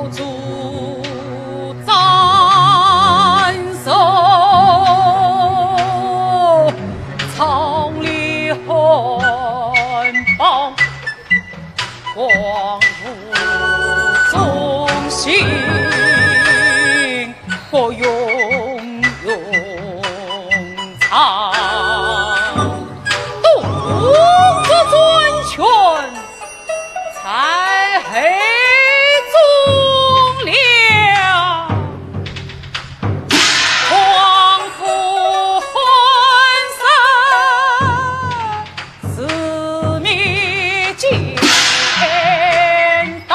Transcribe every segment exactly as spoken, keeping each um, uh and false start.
主斩首，草里汉邦，光复中兴，不用用场。东吴作专权， 在黑中了，匡扶汉室，自灭建党。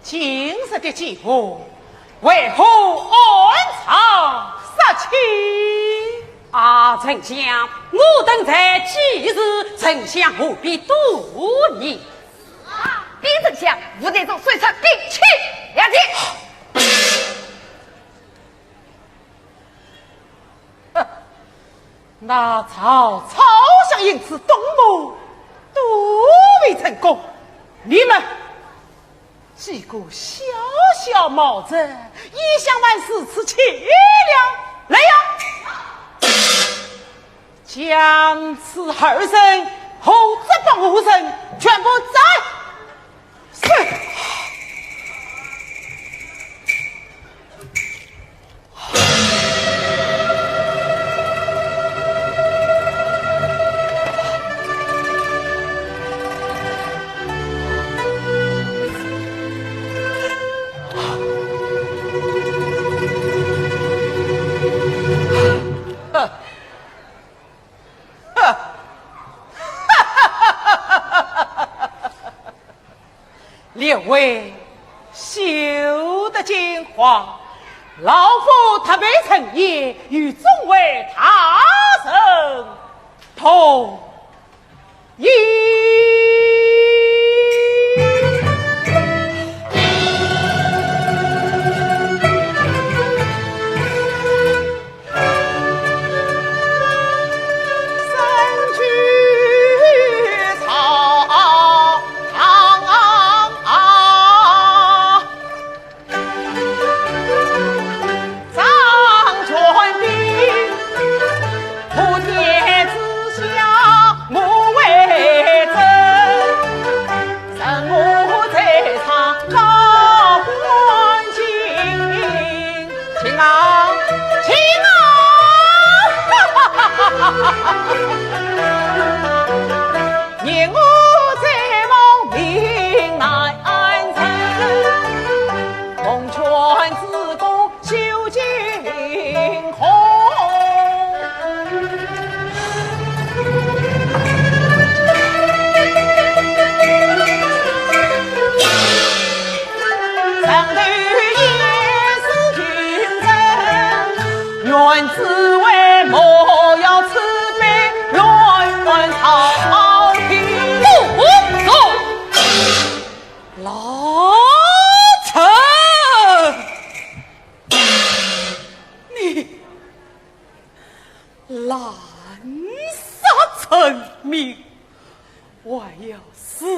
今日的计谋，为何暗藏杀机？啊，丞相，我等在几时，丞相何必多言？禀丞相，吴太祖率领兵去了。那曹操想因此动谋，都未成功。你们几个小小毛贼，也想玩如此棋了？来呀！将此二人和这帮胡人全部斩！是。列位，休得惊慌，老夫特备神医，与众位大人同 一。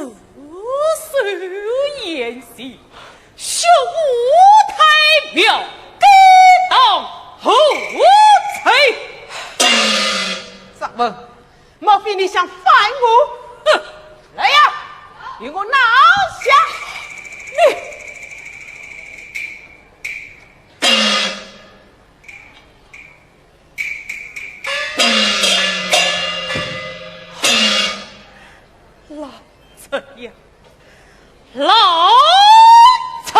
首演戏，学武太庙，该当何罪？张文，莫非你想反我？哼！来呀，与我拿下！你！ 老贼呀，老贼！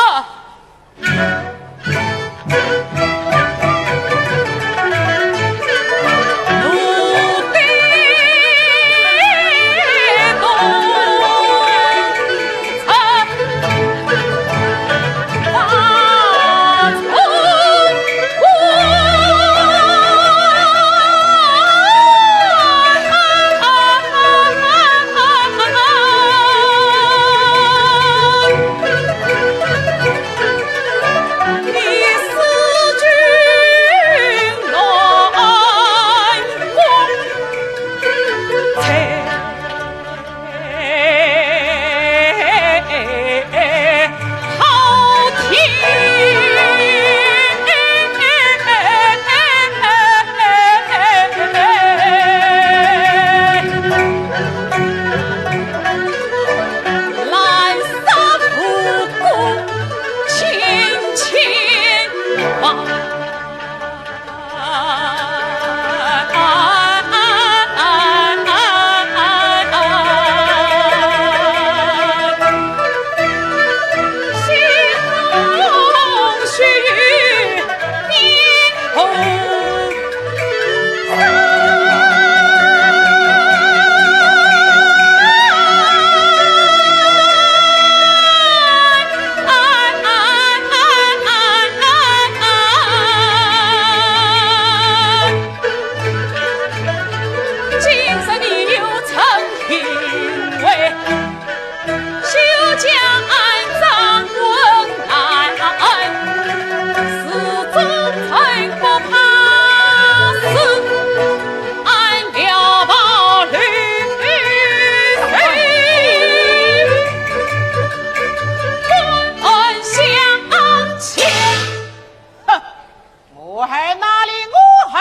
我害哪里？我害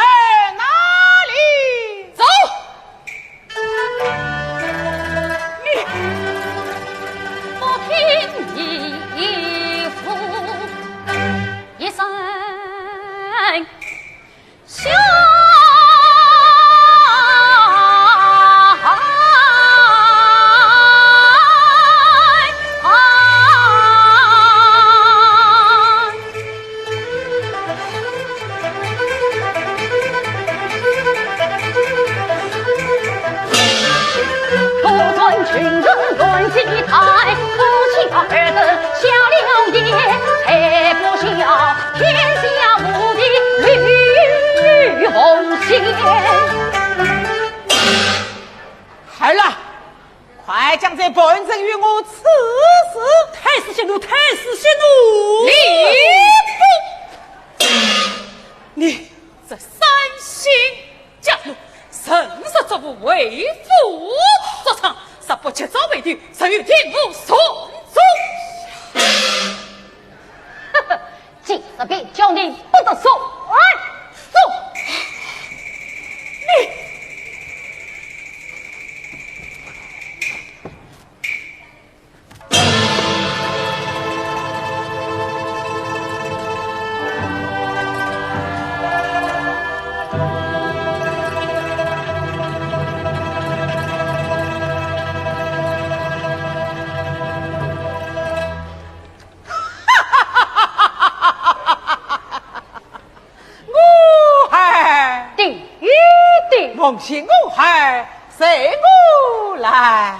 哪里？走！你不听你父一声 好了，快将这叛贼与我处死！太师息怒，太师息怒！你不，你这三星 家奴，人若作恶，为父作伥，若不及早为律，实与天父算账。呵呵，今日便叫你不得善终。你！ 我害！对，对。奉行我害，随我来。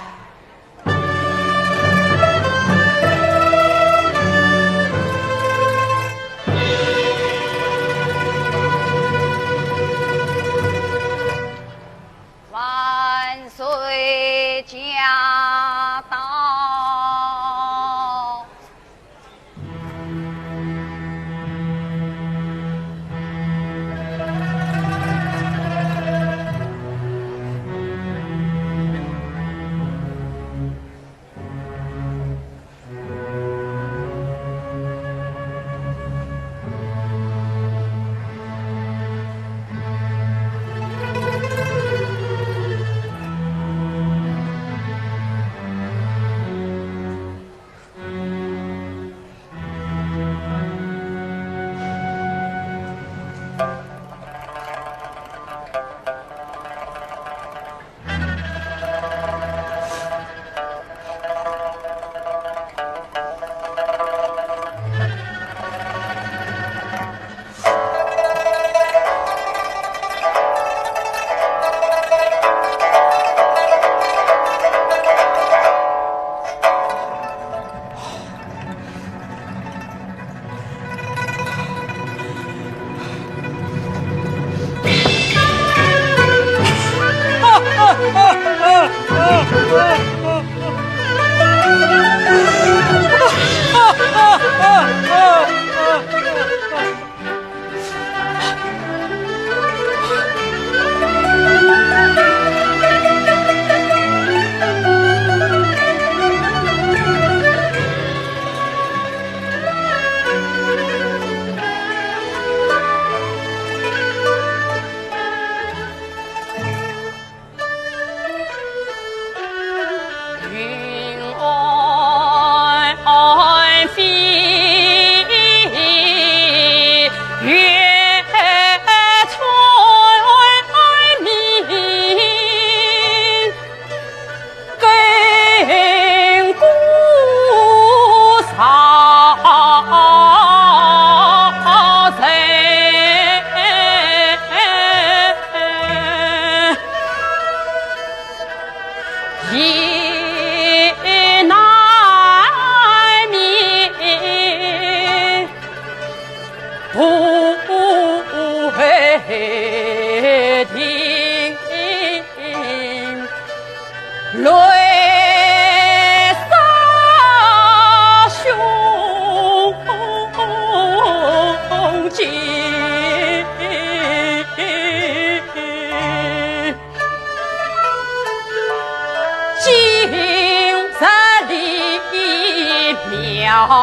万岁驾到！ 万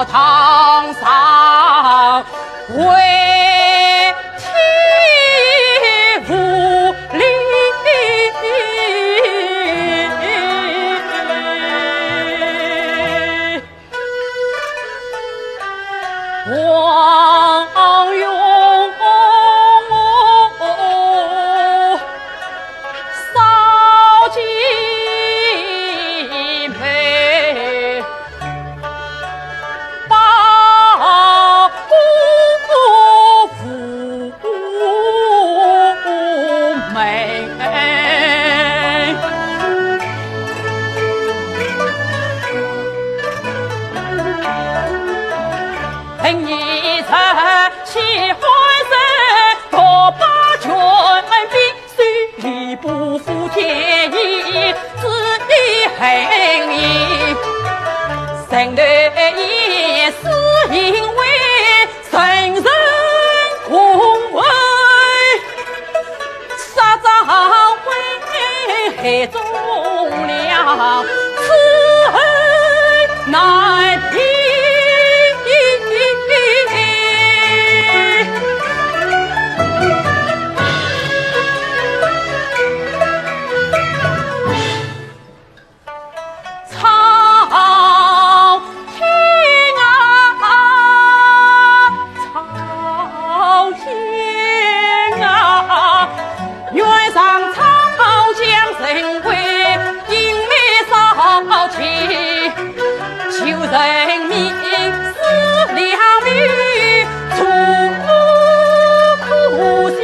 堂上为天无礼。王永少姐妹。 报国父门。恨你这欺汉人，独霸权柄。 虽不负天意，只因恨你。人头一死，因为人人共愤，杀张飞害忠良，此恨难平。 朝天啊，朝天啊，愿上苍保将神威，英明少奇，救人民死良民，楚可惜。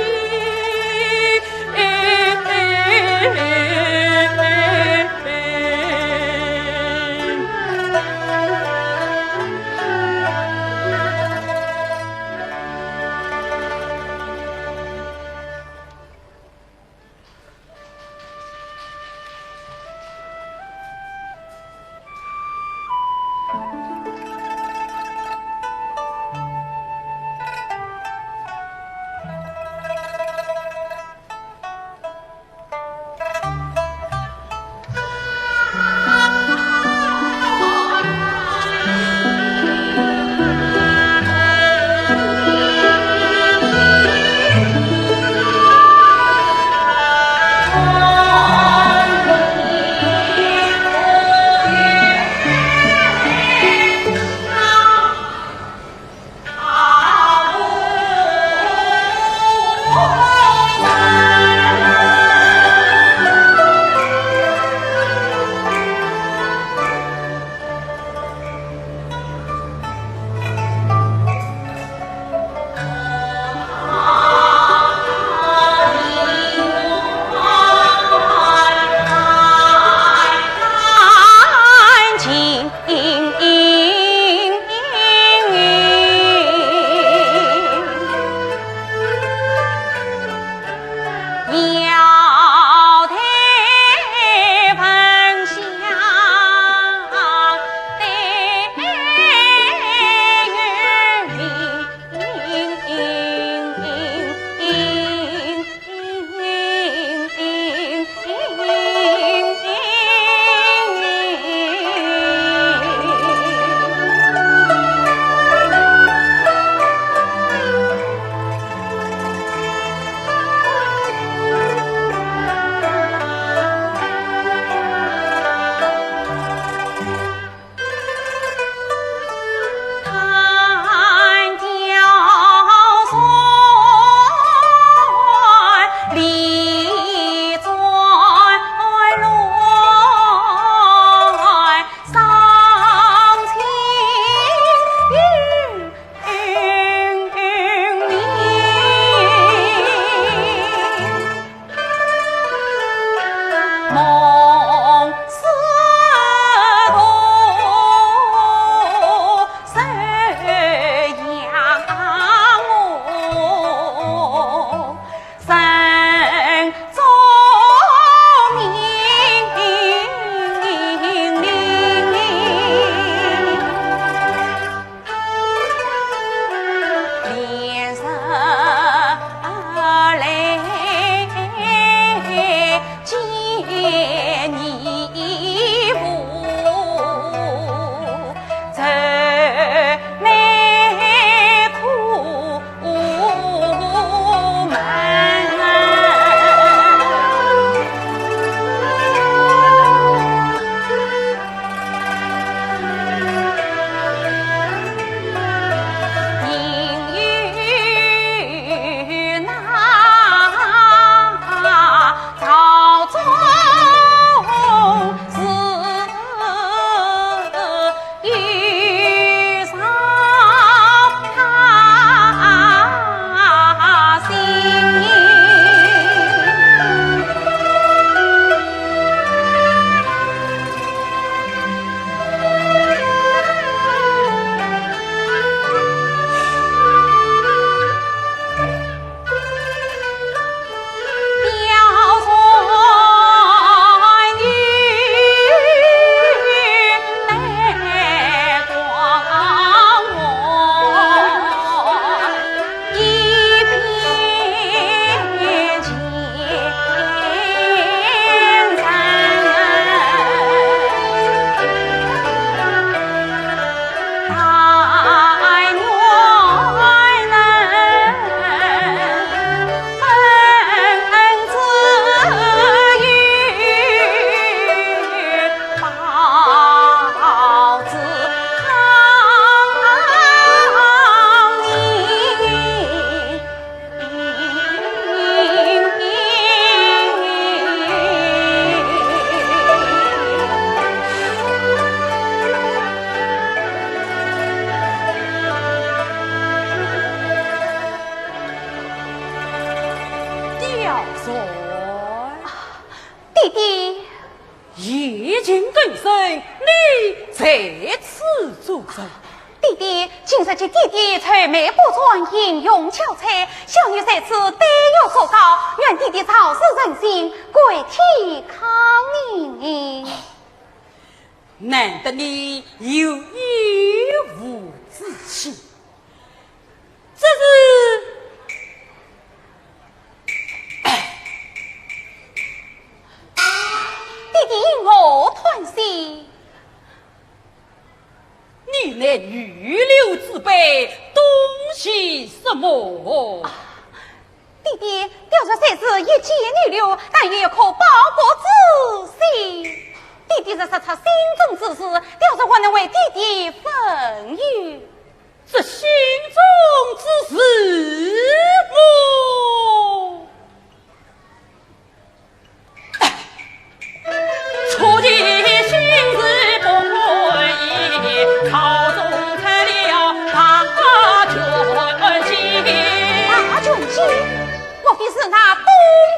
在此作证。爹爹，今日见爹爹愁眉不展，形容憔悴，小女在此对月作告，愿爹爹早日成亲，归天康宁。难得你有言无之气，这是，爹爹因何叹息？ 你那女流之辈，东西什么？爹爹，雕琢虽是一介女流，但有一颗报国之心。爹爹若说出心中之事，雕琢还能为爹爹分忧。这心中之事么？ 大权卿，莫非是那东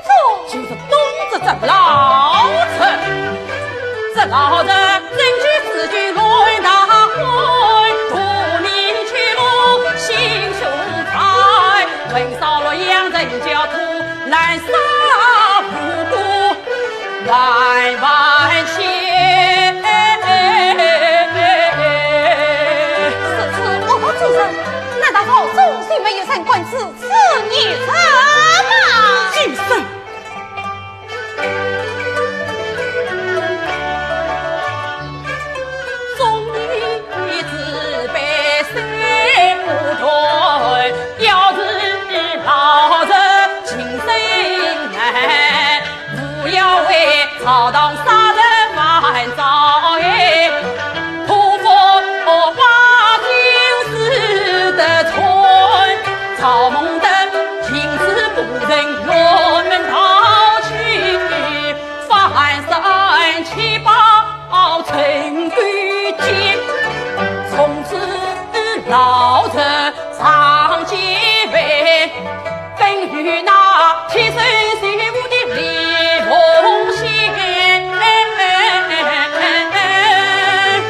宗？就是东宗这老贼。这老贼，如此恶毒之人，难道朝中就没有人敢治此孽人吗？畜生！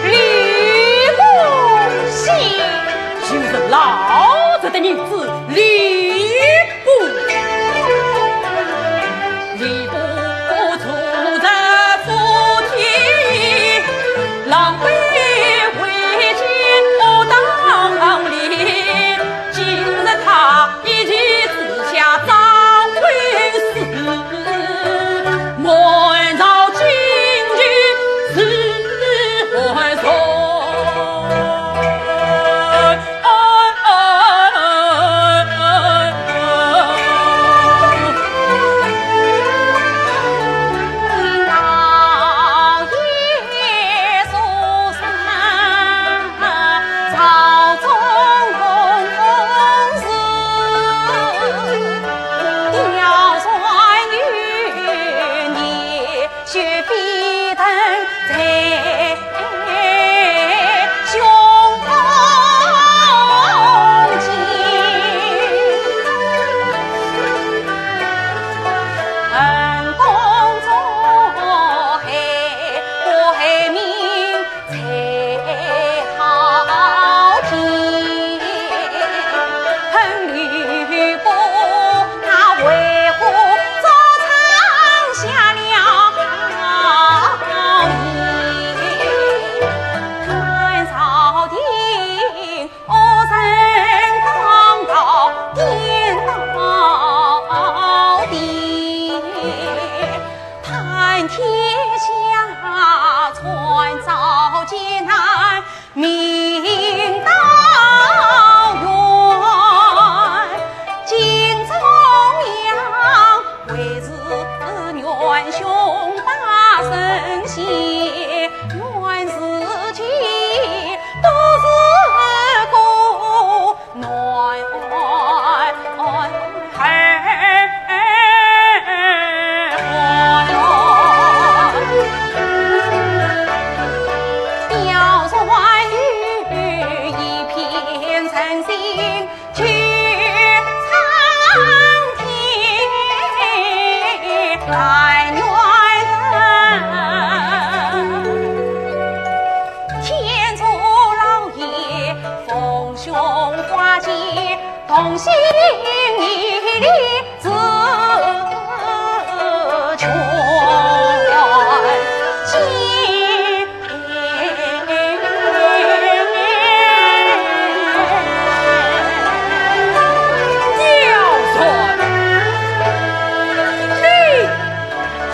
李凤喜，就是老贼的儿子李同心一力自全心。刁钻，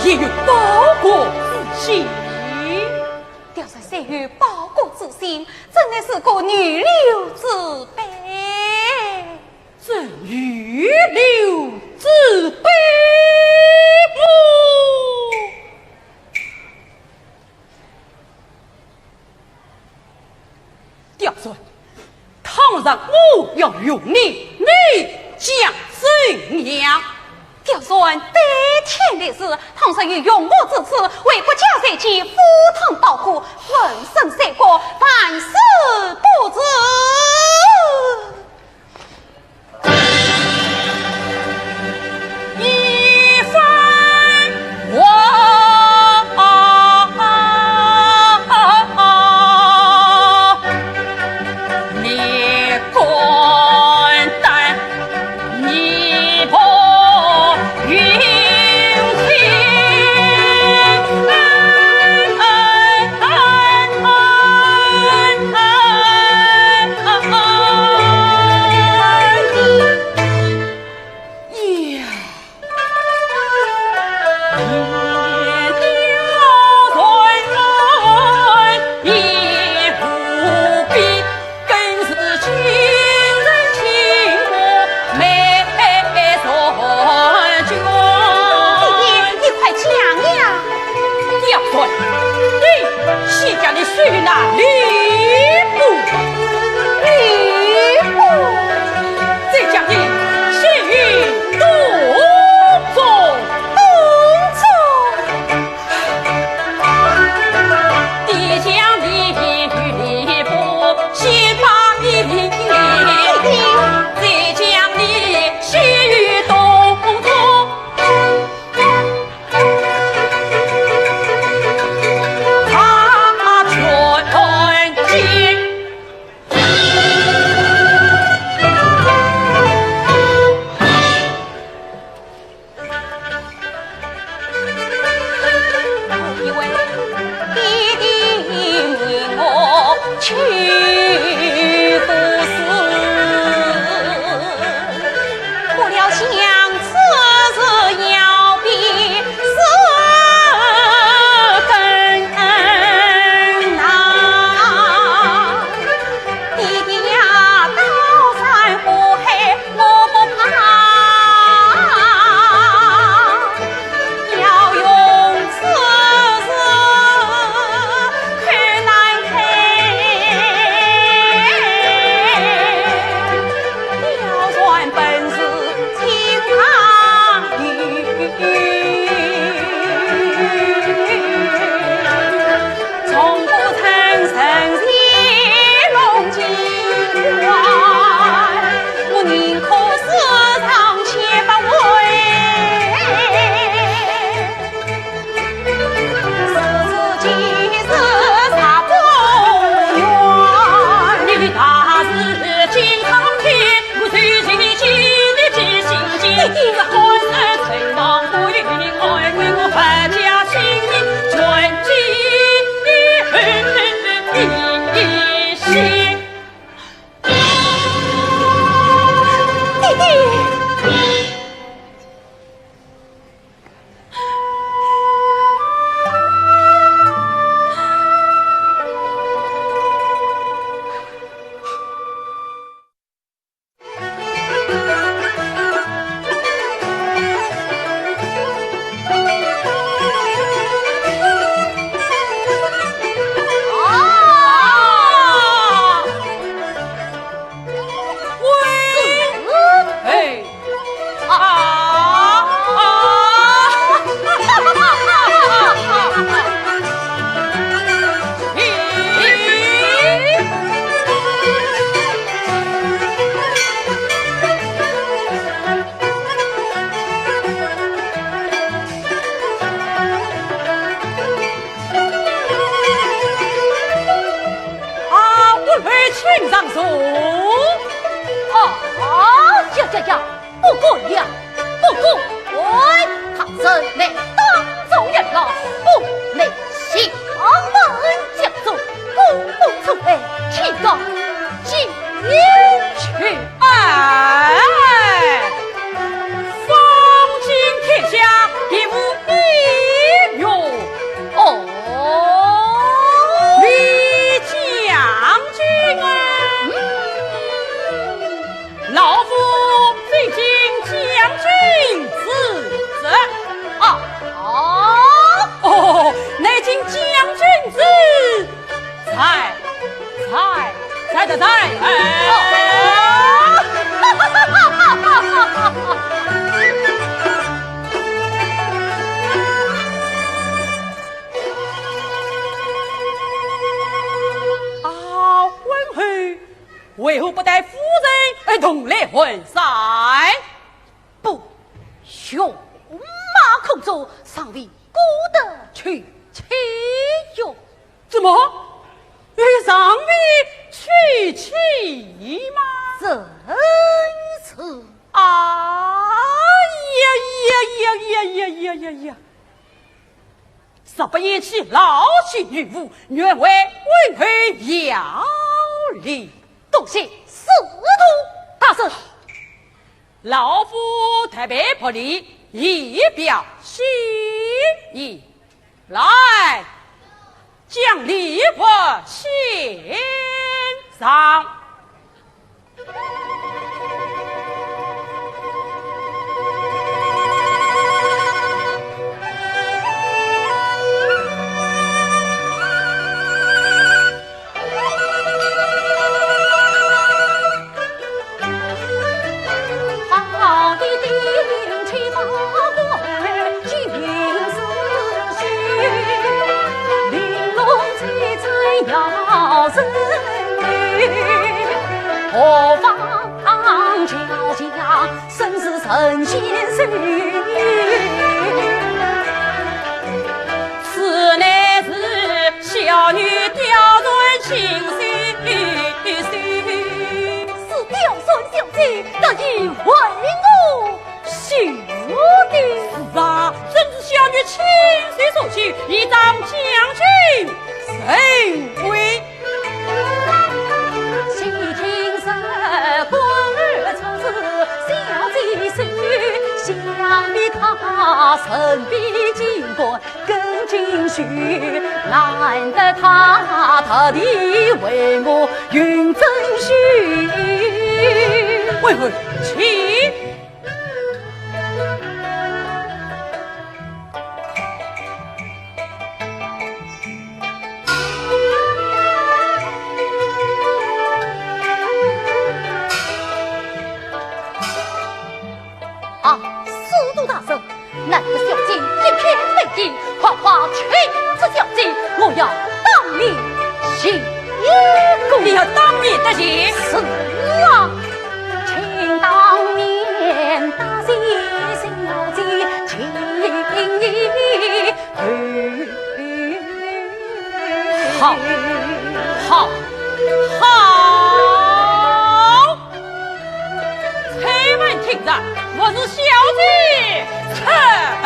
你也有报国之心？刁钻虽有报国之心，怎奈是个女流之辈。真女流之辈么？ 刁钻，倘若我要用你，你将怎样？刁钻，对天立誓，倘若有用我之处，为国家社稷赴汤蹈火，粉身碎骨，万死不辞。 一番话，你敢担，你不用听。呀！弟弟，你快讲呀！ 刁钻，你先将你手拿吕布。吕布？再将你手拿东吴。东吴？ 啊，我儿请上座。啊，啊。呀，不敢呀，不敢。喂，他人乃当朝元老，不能相问。家中公母之爱，岂敢进去？哎，方卿殿下，别无异议。哦，李将军啊。嗯。 老夫未经将军之旨。啊，哦，乃经将军之裁，裁，裁，裁，裁。哎。啊，温侯， 为何不带夫人一同来寒山？不，犬马空中，尚未顾得去妻哟。怎么？与尚未娶妻吗？正是。哎呀呀呀呀呀呀呀呀！ 若不嫌弃劳心于父，愿为温侯效力。多谢司徒大人。老夫特备薄礼，以表心意。来，将礼物献上。此乃是小女刁钻心事。是刁钻小姐，得意为我 兄弟。是啊，正是小女亲手所绣，以彰将军神威。为何？请。啊，司徒大人，难得小姐一片美意，快快请出小姐，我要当面谢过。你要当面得谢？是啊。 请当面答谢小姐情意。好，好，好！吹门听着，我是小姐出道。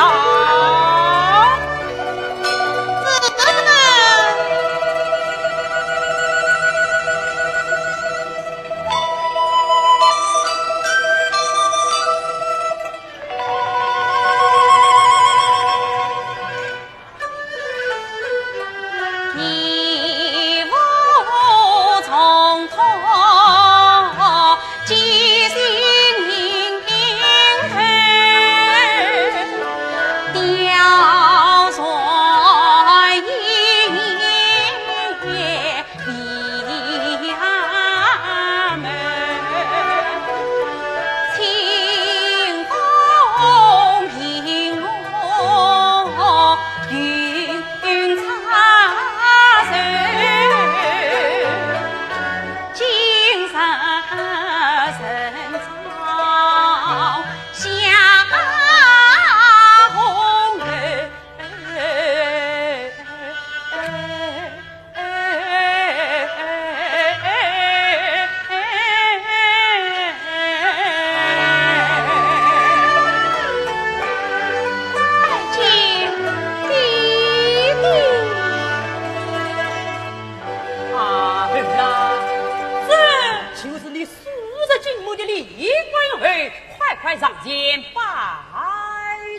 进门的李贵人，快快上前拜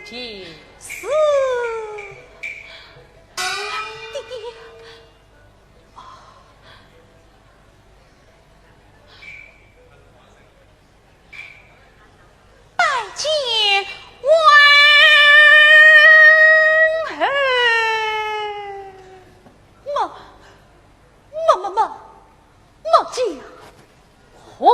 见。是。爹爹。拜见皇后。没，没，没，没，没见皇后。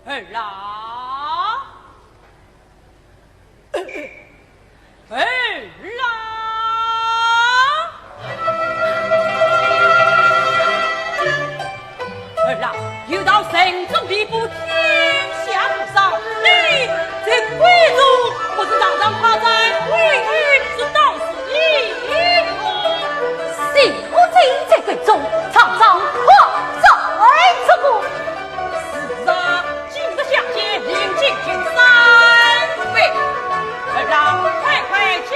儿啊，儿啊！ 儿啊，有道人中必富，天下富商。你这贵族，不是常常夸赞贵女是道士的吗？小姐在贵中，常常夸赞这个。是啊，今日相见，另进行三杯。儿啊，快快请。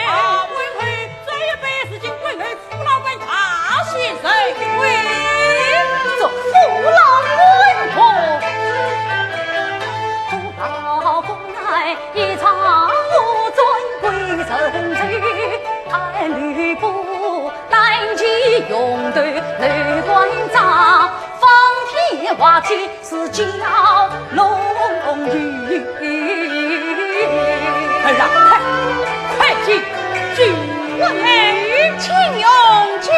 啊，贵妃，这一杯是敬贵妃父老官大喜寿。喂，这父老官么，父老官来 一场无尊贵人寿，爱吕布单骑雄斗刘关张，方天画戟是蛟龙羽。儿啊，快，快请，请用酒。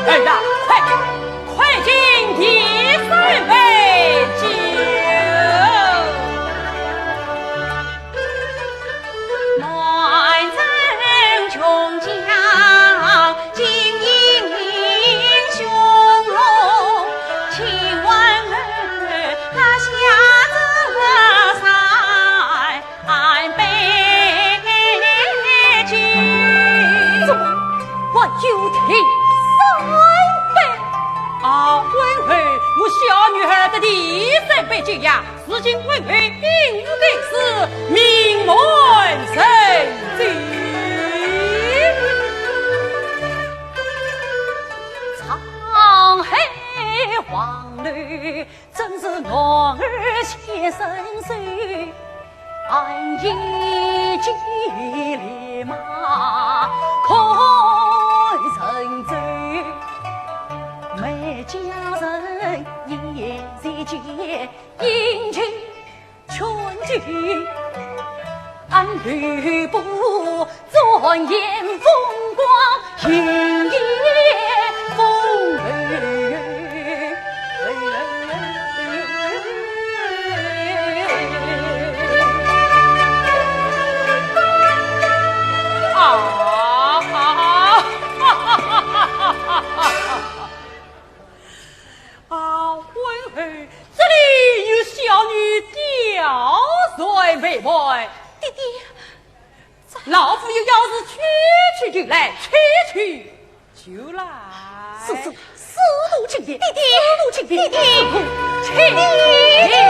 儿啊，快，快进殿受杯酒。 怎么还有第三杯？啊，昏后，我小女儿的第三杯酒呀，如今昏后饮酒该死，名满人间。沧海黄柳， 正是男儿先生手，寒夜骑烈马看神州。每家人也是见饮酒劝酒，俺吕布 转眼风光，云烟风流。啊！啊，昏后，这里有小女吊醉未还。爹爹， 老夫有要事，去去就来，去去就来。速速，速度请便，爹爹，速度请便，爹爹，速度请便。爹爹。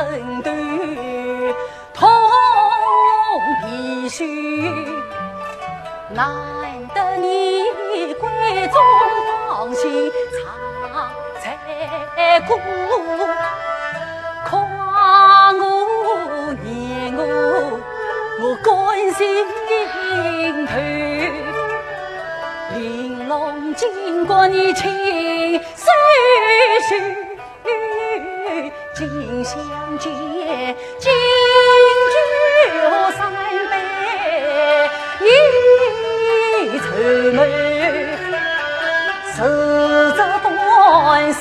头痛必须，难得你闺中芳心常在顾，夸我念我，我甘心投，玲珑金冠你亲手许。 金香匣，金酒三杯一酬门，是这段深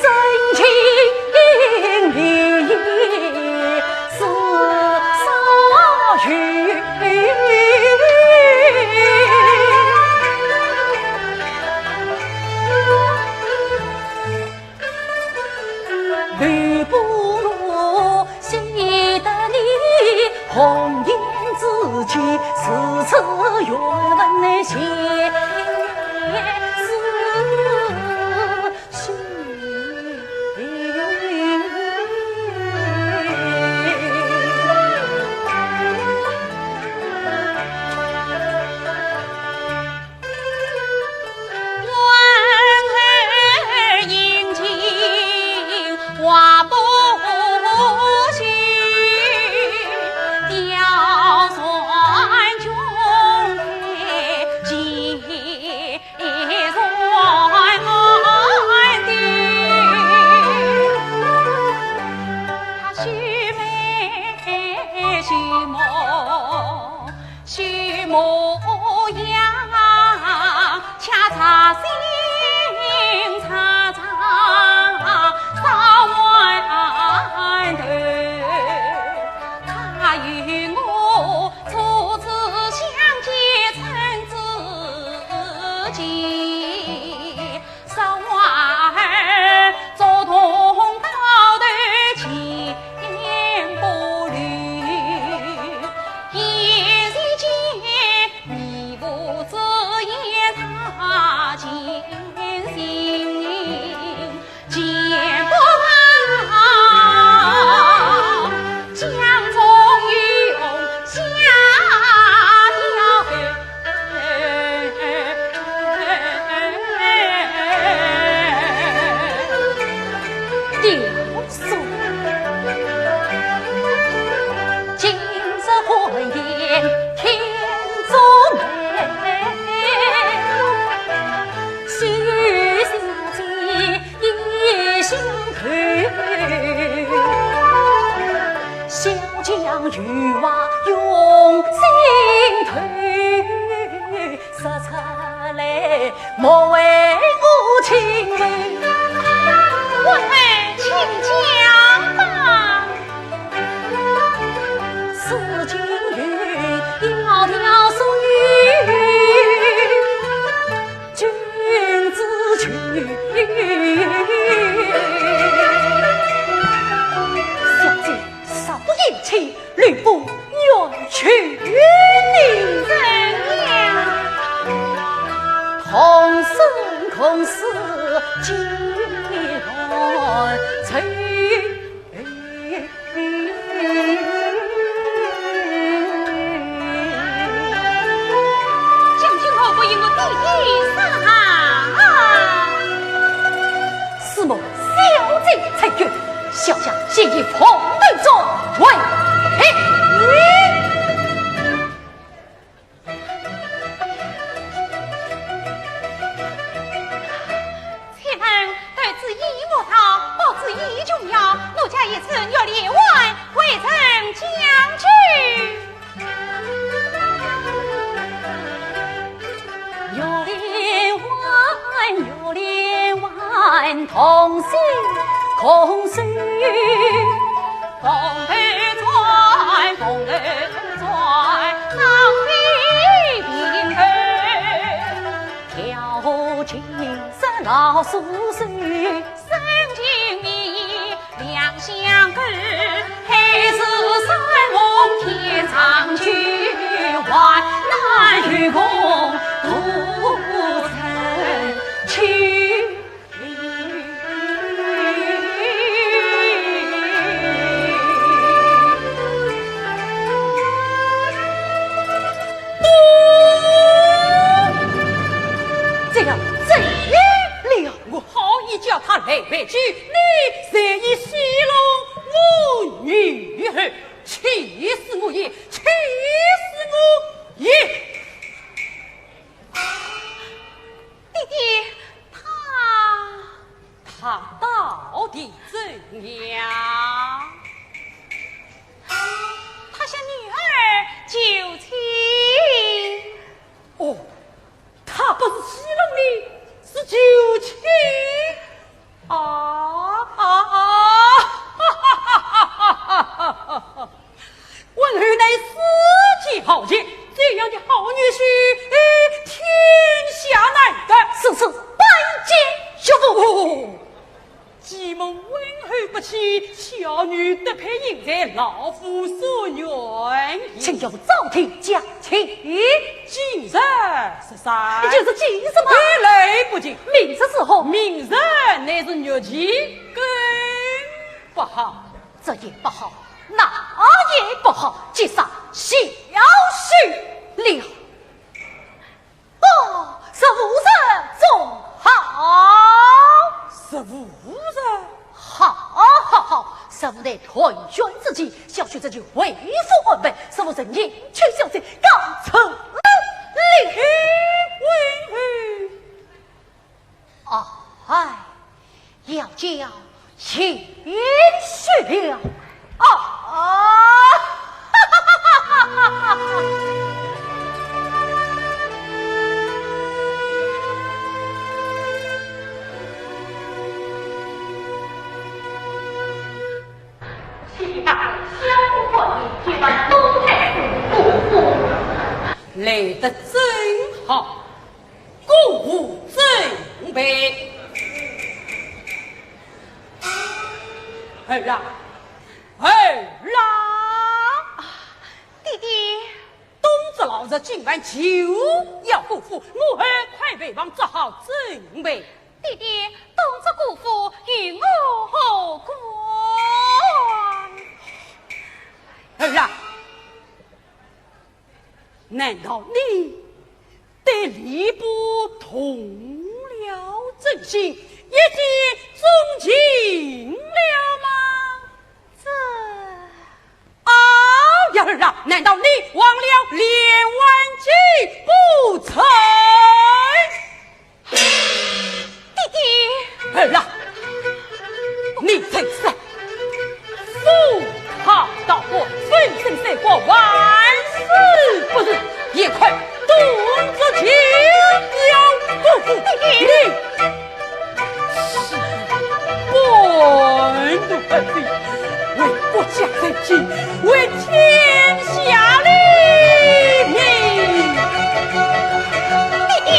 情蜜意是少许。 吕布我喜得你红颜知己，如此愿闻前世许。 小姐，少言轻，吕布远去你。怎样？将军何故与我低低杀？司马小姐才决，小将先与凤头转回。 请问，得知一物逃，不知一穷药，奴家一时欲连环回城将军。为救你，才以戏弄我女儿，气死我也，气死我也！爹爹，他，他到底怎样？他向女儿求情。哦，他不是戏弄你，是求情。啊啊啊！哈哈哈哈哈哈！ 温侯乃世间豪杰，这样的好女婿，天下难得。此事拜见岳父。哦，既蒙温侯不弃，小女得配，应在老夫所愿矣。请岳父早点讲情。今日十三，就是今日嘛。未来不及。明日是何？明日乃是月期，更不好。 这也不好，那也不好，既然小婿了。哦，十五日总好。十五日？好，好，好，十五日团圆之期，小婿这就回府安排，十五日迎娶小姐，告辞了。哎，哎，哎。 哎，要叫贤婿了。啊！来得正好。 过府准备。儿啊，儿啊！爹爹。冬至腊月今晚就要过府，我儿快回房做好准备。爹爹，冬至过府与我何关？儿啊， 难道你对吏部动了真心，一见钟情了吗？这……啊，呀儿啊，难道你忘了连环计不成？ 爹爹。儿啊，你真是，赴汤蹈火，粉身碎骨，万死不辞，也快动这情要不服。爹爹。你是半路而废， 为国家争气，为天下立命。爹爹。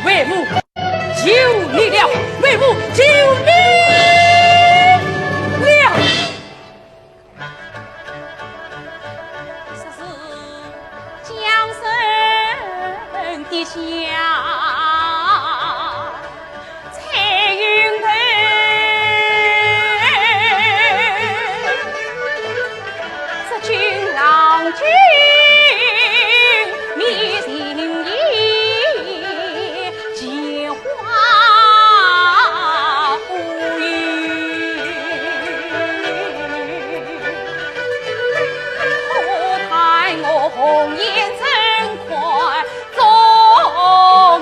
为父救你了，为父救你了。说是 江山的下，彩云头，这君郎君面情意，奇花无语。 可叹我红颜真快做儿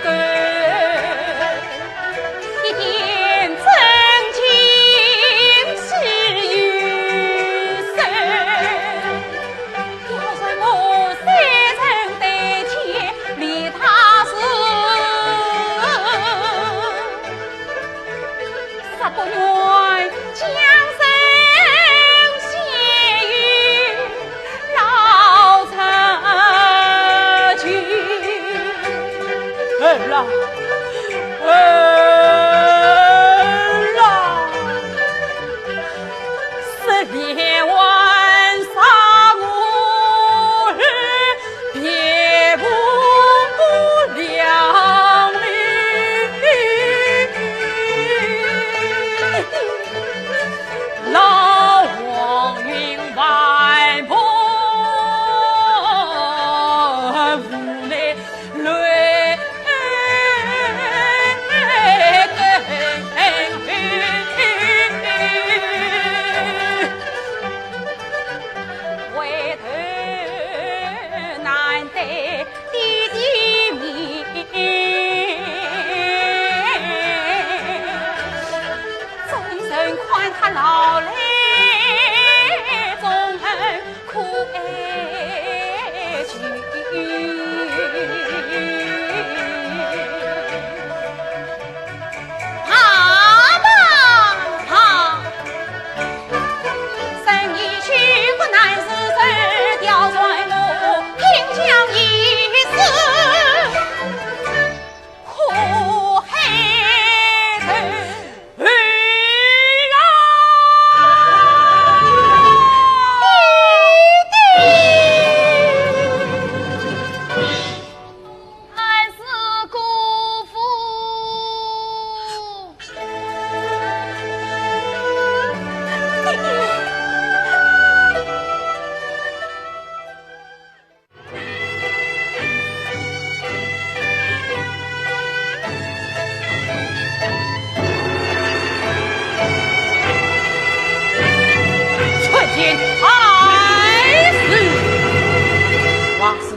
歌，一点真情是与生。要说我三生对天立大誓， 誓不愿将身献与老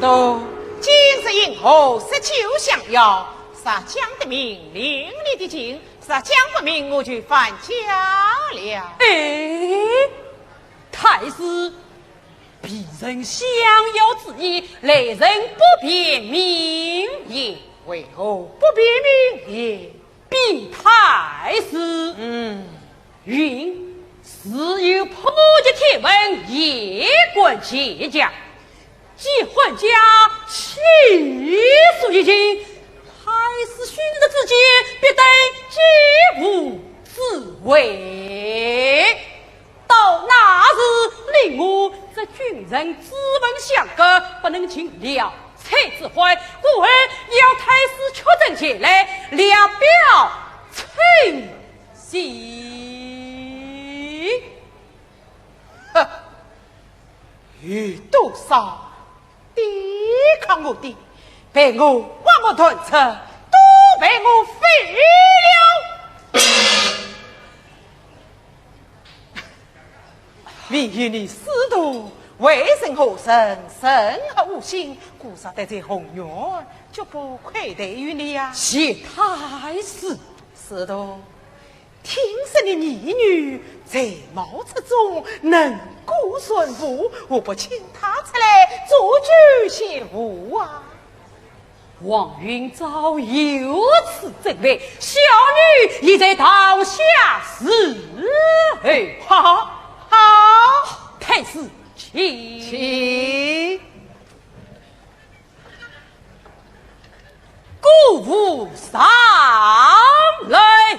哦，今日因何设酒相邀？若讲得明，领你的情；若讲不明，我就反家了。哎，太师，卑人相邀之意，来人不便明言。为何不便明言？禀太师，嗯。云：自有破解天文，夜观乾坤。 即皇家气数已尽，太师讯息之间，必得举步自回。到那时，令我这君臣之盟相隔，不能进了采之欢，故而邀太师出征前来，聊表称心。 哼，有多少抵抗我的，被我刮目断指，都被我废了。命于你司徒，为人和善，甚合吾心，故所得罪红云，绝不愧对于你呀。谢太师。司徒， 听说你义女才貌出众，能歌善舞，何不请她出来做酒献舞啊？王云昭有此珍贵，小女已在堂下伺候。好，好。太师，请。请。 姑父上来。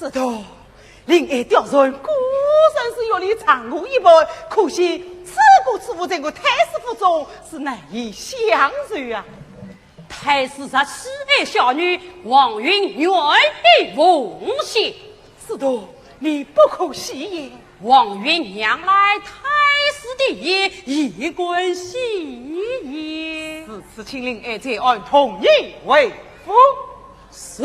是的，令爱刁钻，果然是有你丈我一半，可惜此个此物在我太师府中是难以享受啊。太师若喜爱小女，王允愿意奉献。是的，你不可戏言。王允让来太师的言，以观戏言。如此，请令爱在案同意回府。是。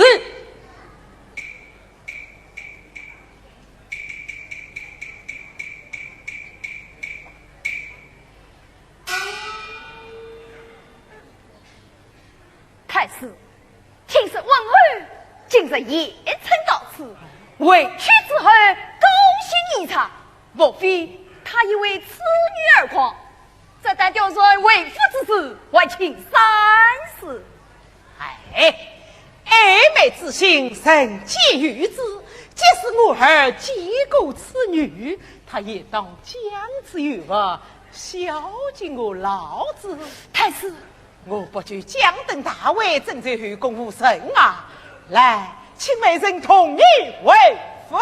太师，听说温儿今日夜乘到此，回去之后高兴异常，莫非他已为此女而狂？这等刁钻为父之事，还请三思。哎，爱妹之心，人皆有之。即使我儿见过此女，他也当将之于物，孝敬我老子。太师， 我不求将登大位，征战后宫无甚啊。来，请美人同你回府。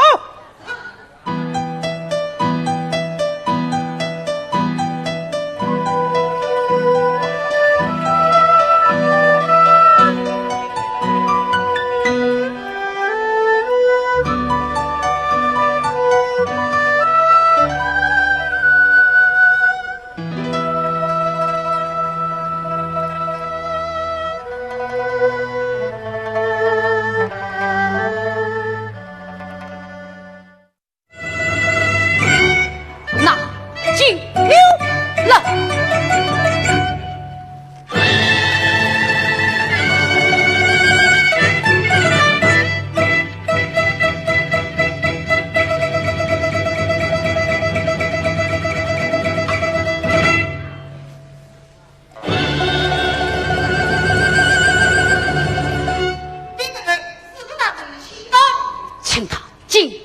请他进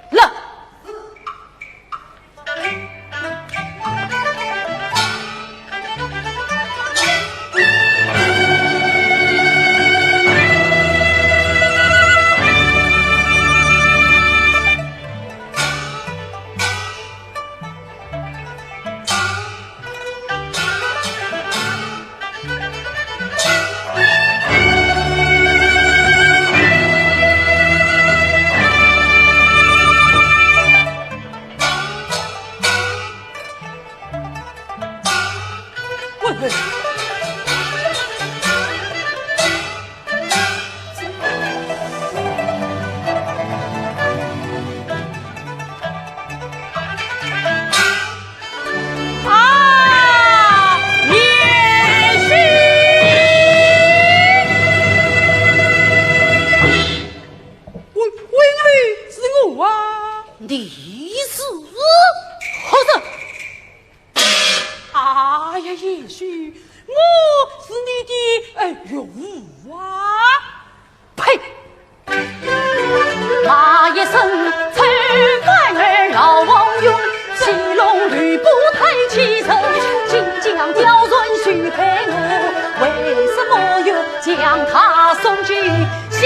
来。啊，贤婿！我，我是我啊。你是何人？ 哎呀，贤婿，我是你的，呃，岳父啊。呸！骂一声，臭官儿老王勇，戏弄吕布太欺人，竟将刁钻许配我，为什么又将她送进相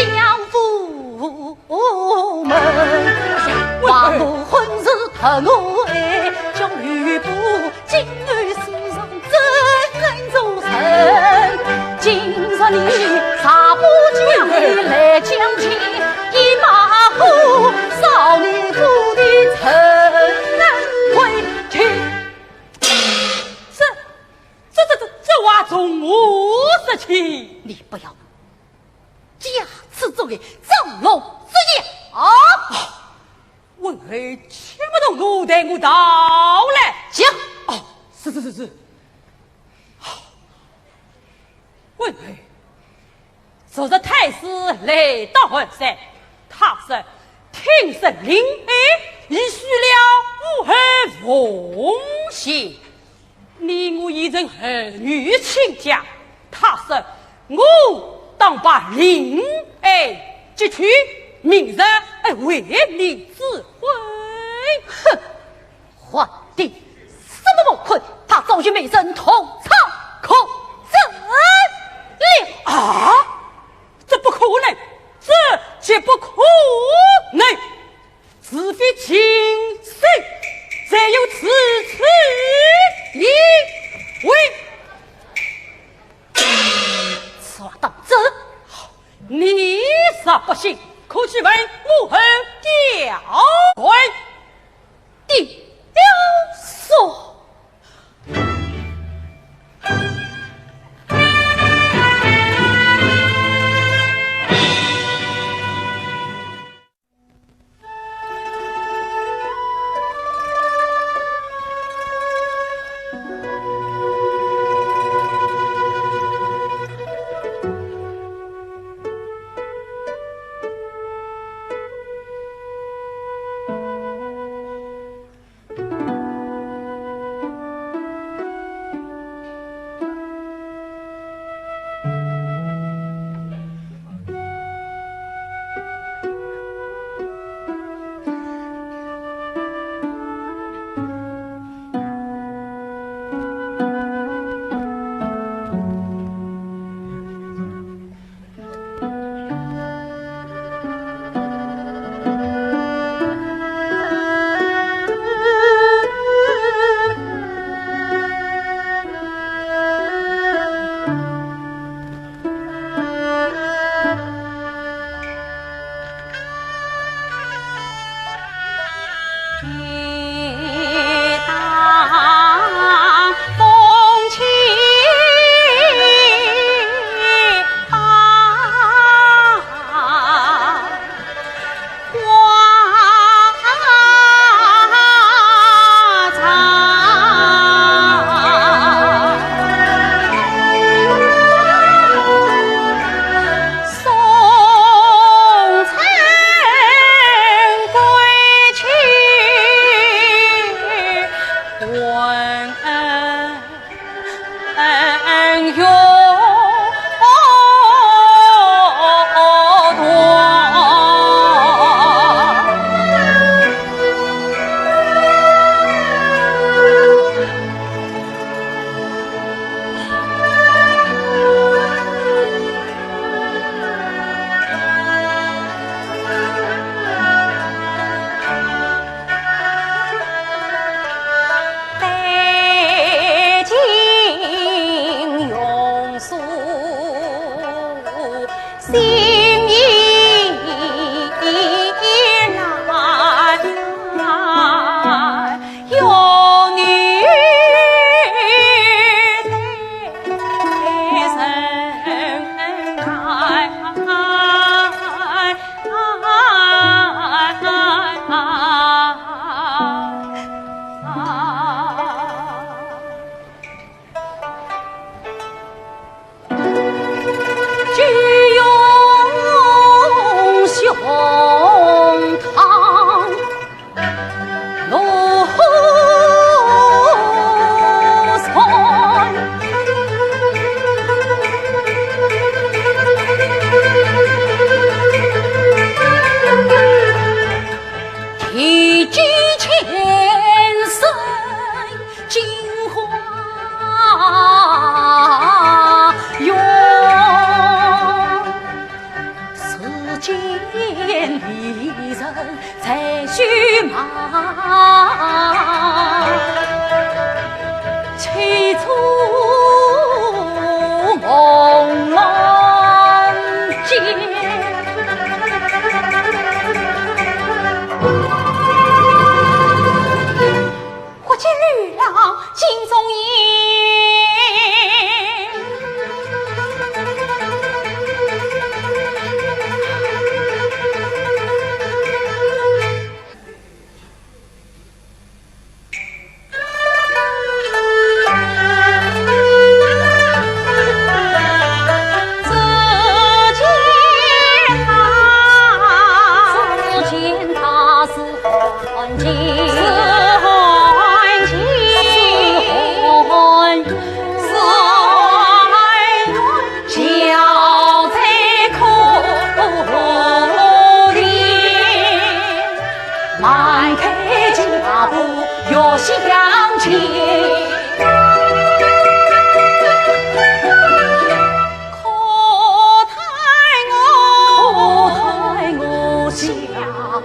府？ 门。王母婚事特我爱，叫吕布今后世上怎能做人？今日你若不将你来将去，一马虎，少你父的怎能回去？这，这，这，这，这话从何说起？你不要 假痴作语，装聋作哑啊！啊，文侯且不动怒，待我道来。讲。哦，是，是，是，是。啊，文侯，昨日太师来到寒山，他说听说令爱已许了武侯奉献。 你我已成儿女亲家，他说我当把令爱接去，明日为你指婚。哼，皇帝，什么不可？他早与美人同床共枕了。啊，这不可能，这绝不可不能，除非情深，才有此次机会。此话当真？你若不信，可去问武侯、赵惠、的表叔。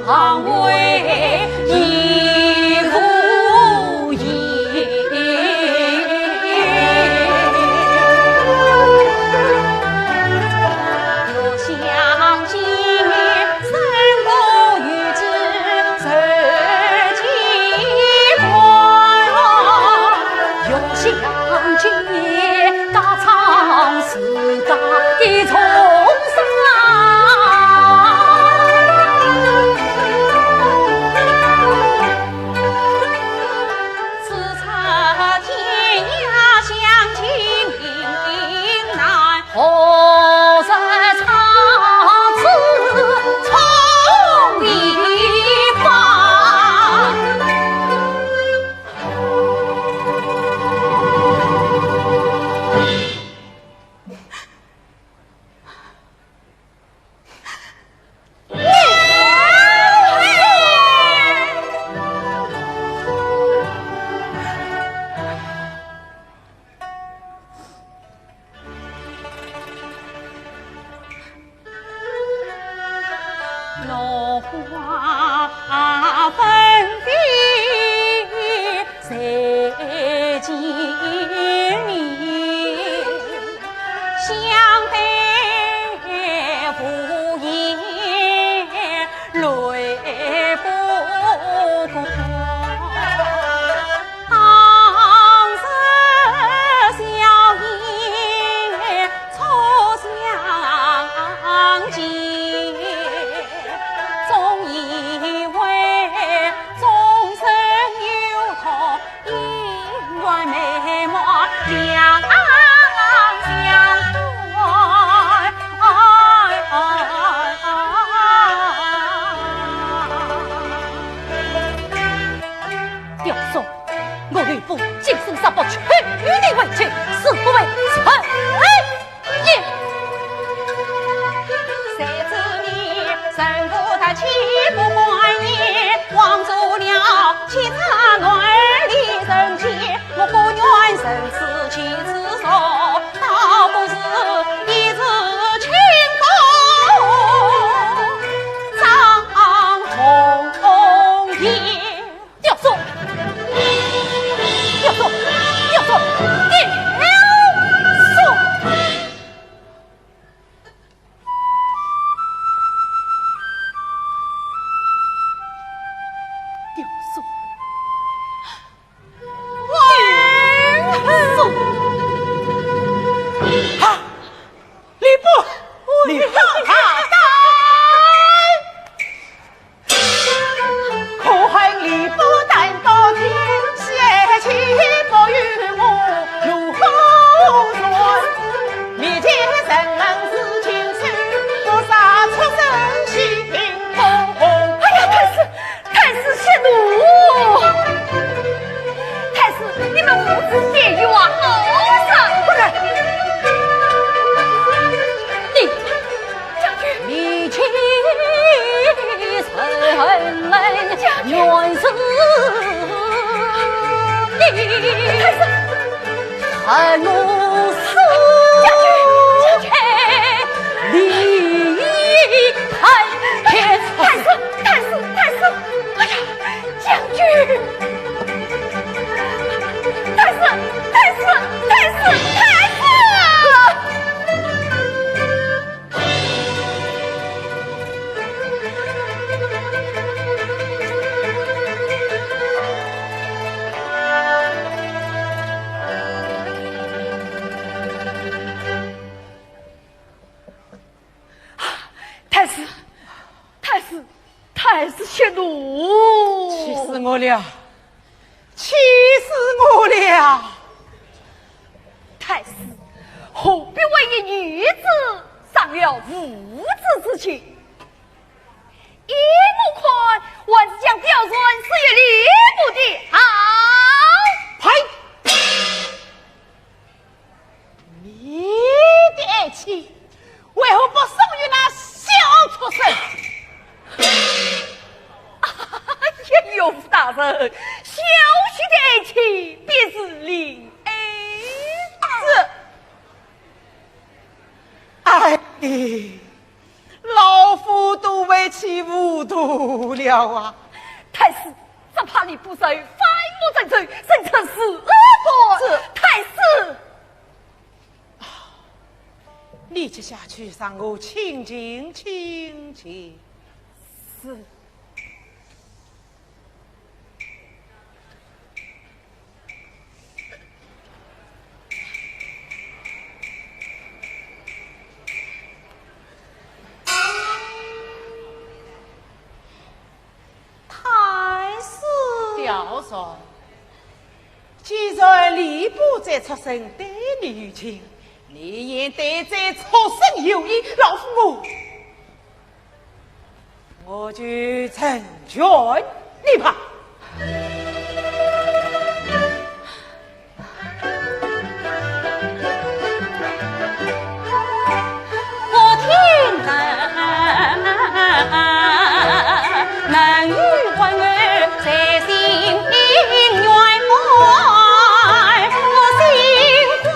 行为亦无益。又想今日生活有志受其苦，又想今日家常 自家的重伤。此次天涯相见难，何日长此衷一番？ 落花纷飞谁见面，相对无言泪不干。 当时笑言初相见，总以为终身有托，因缘美满两相随。 刁宋，我吕布今生杀不娶你为妻，死不为妻也。谁知你人不得，妻不管也，枉做了妻子男儿的人妻，我不愿生死起此仇，倒不如一世清风张鸿雁。 刁宋，刁宋，刁宋，刁宋！刁宋！刁宋！啊！吕布，吕布大胆！ 可恨吕布胆高听，血气不由我如何传？面前人问是禽兽，不杀畜生岂平公？哎呀，太师，太师息怒！太师，你们父子相救啊，好生不忍！你 将军。你欺人将军。原是你。太师。恨我死。将军，将军。你看天。太师，太师，太师。哎呀，将军。太师，太师，太师，太师。 太师，太师，太师息怒！气死我了！气死我了！太师，何必为一女子伤了父子之情？依我看，还是将貂蝉赐与吕布的好。呸！ 你的爱妻为何不送与那小畜生？哎呀，岳父大人，小婿的爱妻便是令爱。是。哎，老夫都被气糊涂了啊！太师，只怕你不受，反目成仇，生出事端。是。太师，你且下去让我清静清静。是。 太师。小姐，既然吏部这畜生对你有情，你也对这畜生有意，老夫我 我就成全你吧。我听得能与官儿在心愿外，我心花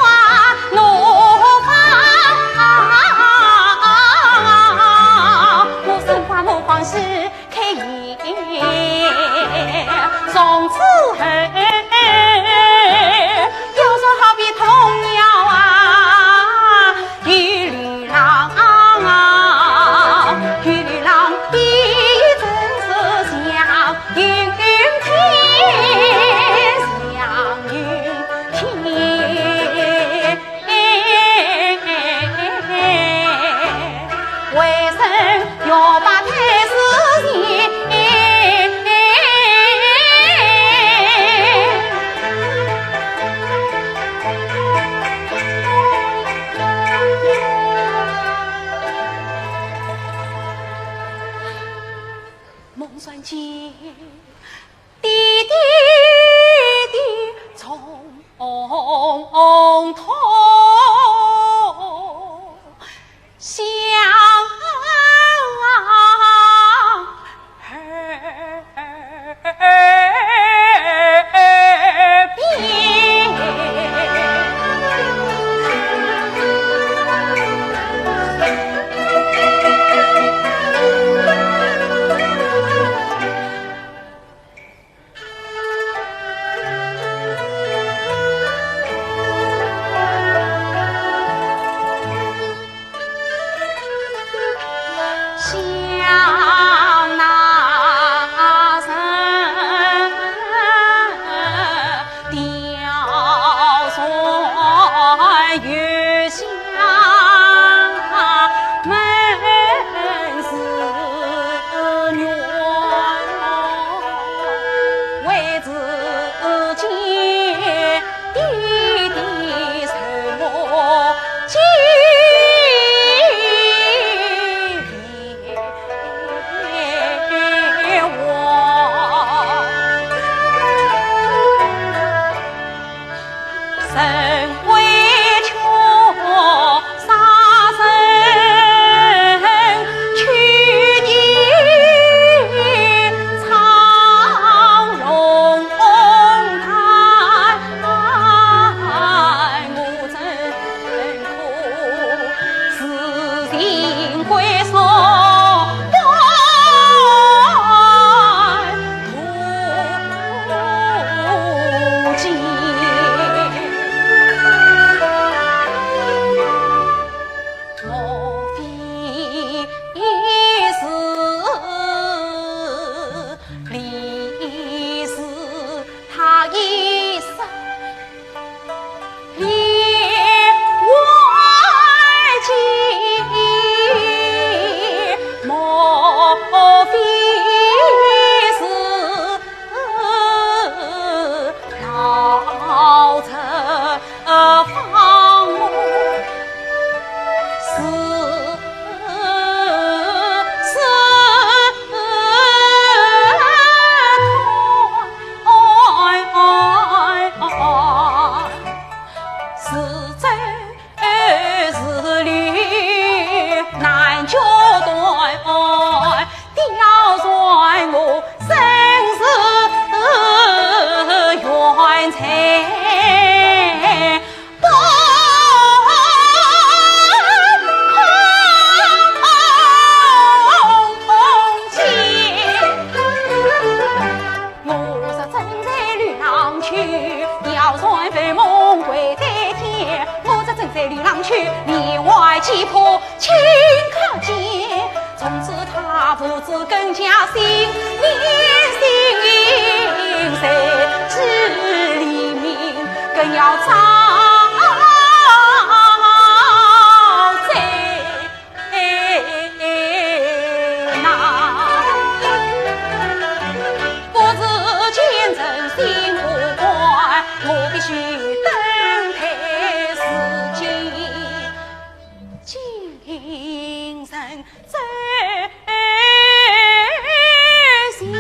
怒放。 我心花怒放时开眼，从此后，要说好比童谣啊，一里郎，一里郎，比喻真是像云天，像云天。 为生要把太师爷。梦算间， 滴滴滴从头向耳边。从此他父子更加心连心，在这黎明更要遭罪难。不是奸臣心不甘，我必须登台自尽。 今生再见。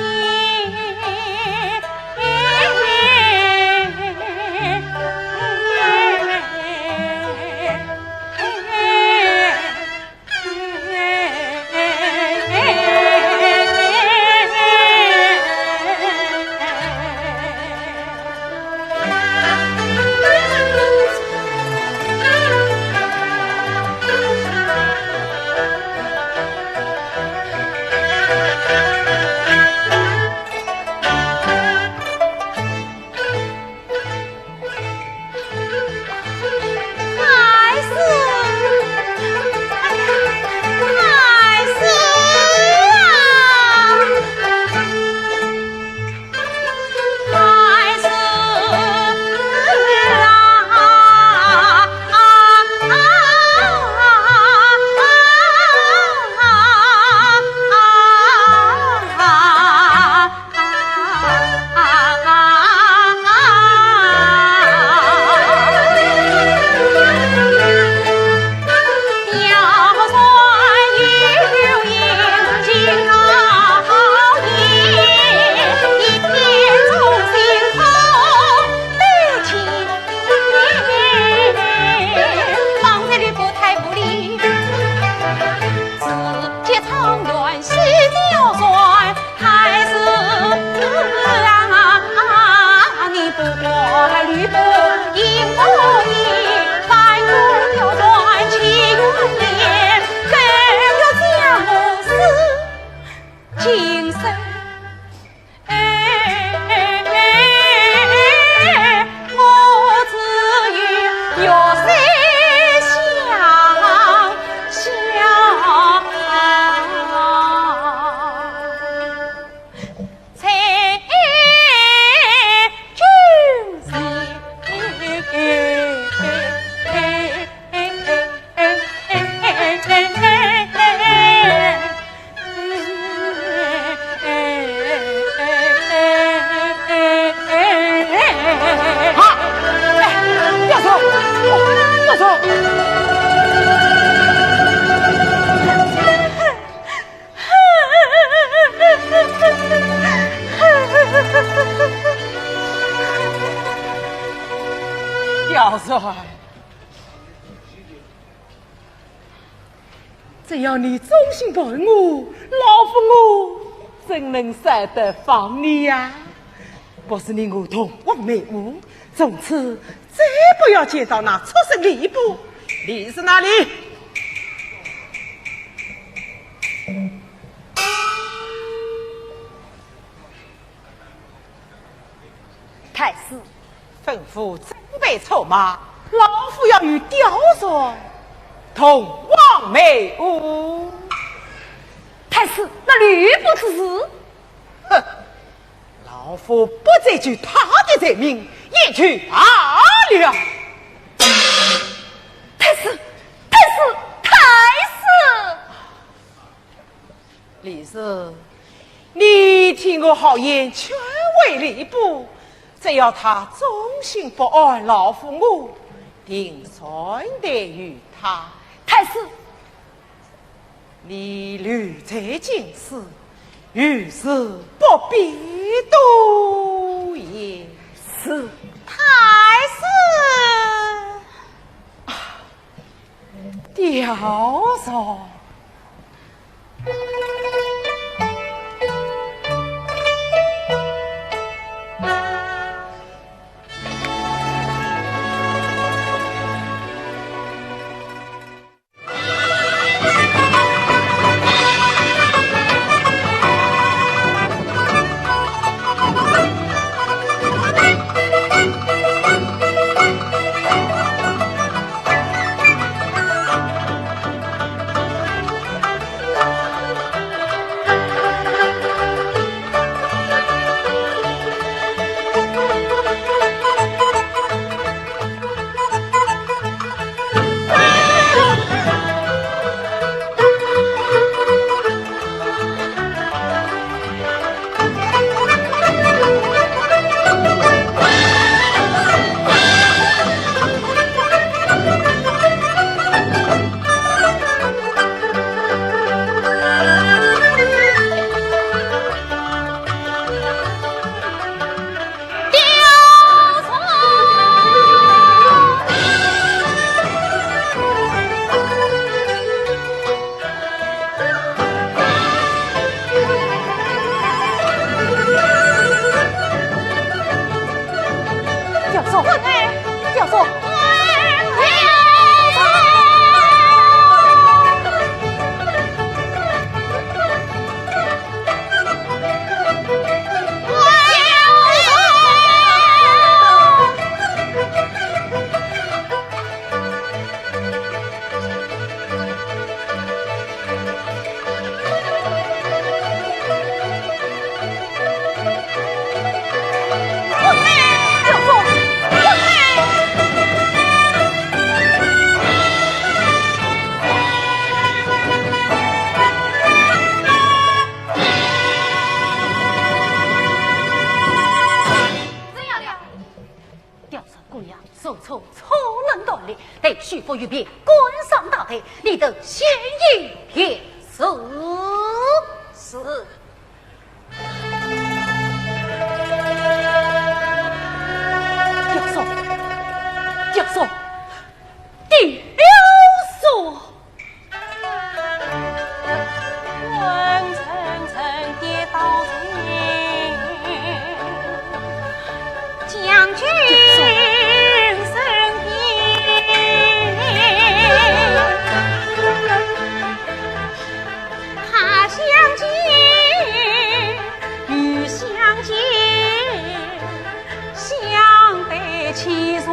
表嫂，只要你忠心待我，老夫我怎能舍得放你呀？不是你我同往霉屋，从此再不要见到那畜生吕布。吕氏哪里？ 太师，吩咐准备车马，老夫要与貂蝉同往霉屋。太师，那吕布之事？哼，老夫不追究他的罪名，也就罢了。太师，太师，太师！ 李斯，你听我好言，劝慰吕布，只要他忠心不二老夫我，定善待于他。太师，你留在京师，遇事不必多言。是。太师。 貂蝉。刁钻姑娘，如此粗鲁断理，待许府御笔，官上大罪，你等先行便是。是。刁钻，刁钻，刁钻。 昏沉沉跌倒在将军身边。他相见，又相见， 相对其上。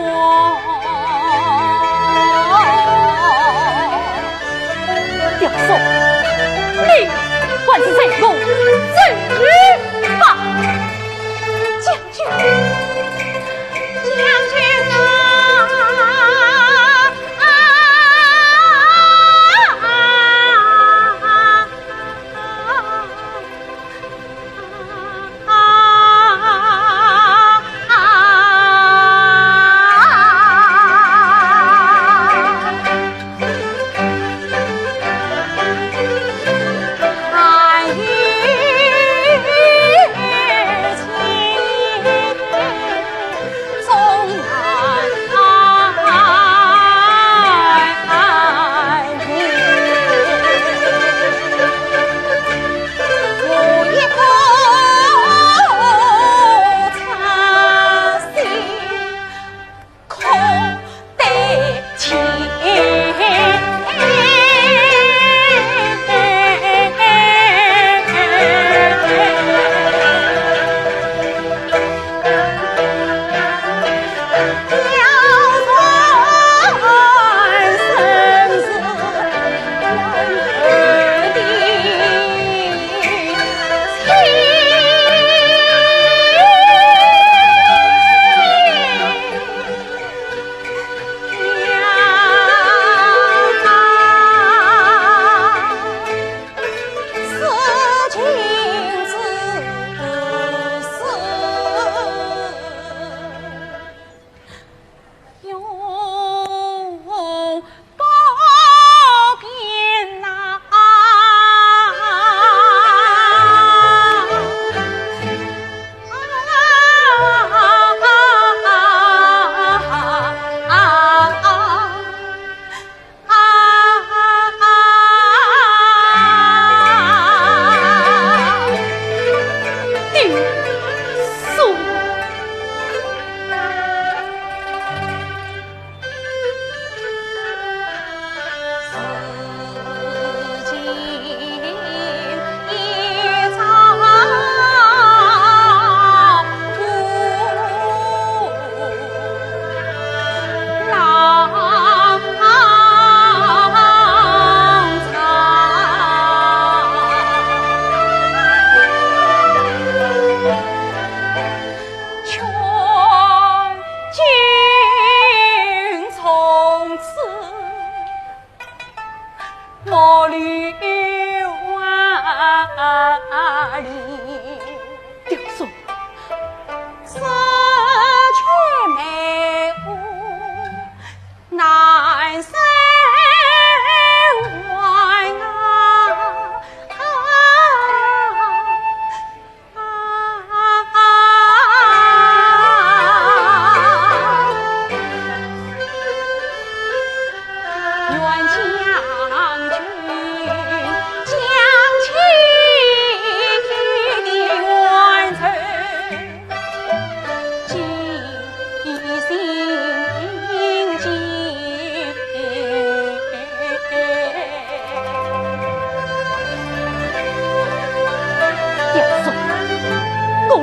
刁钻，你还是随我走吧。将军，将军啊！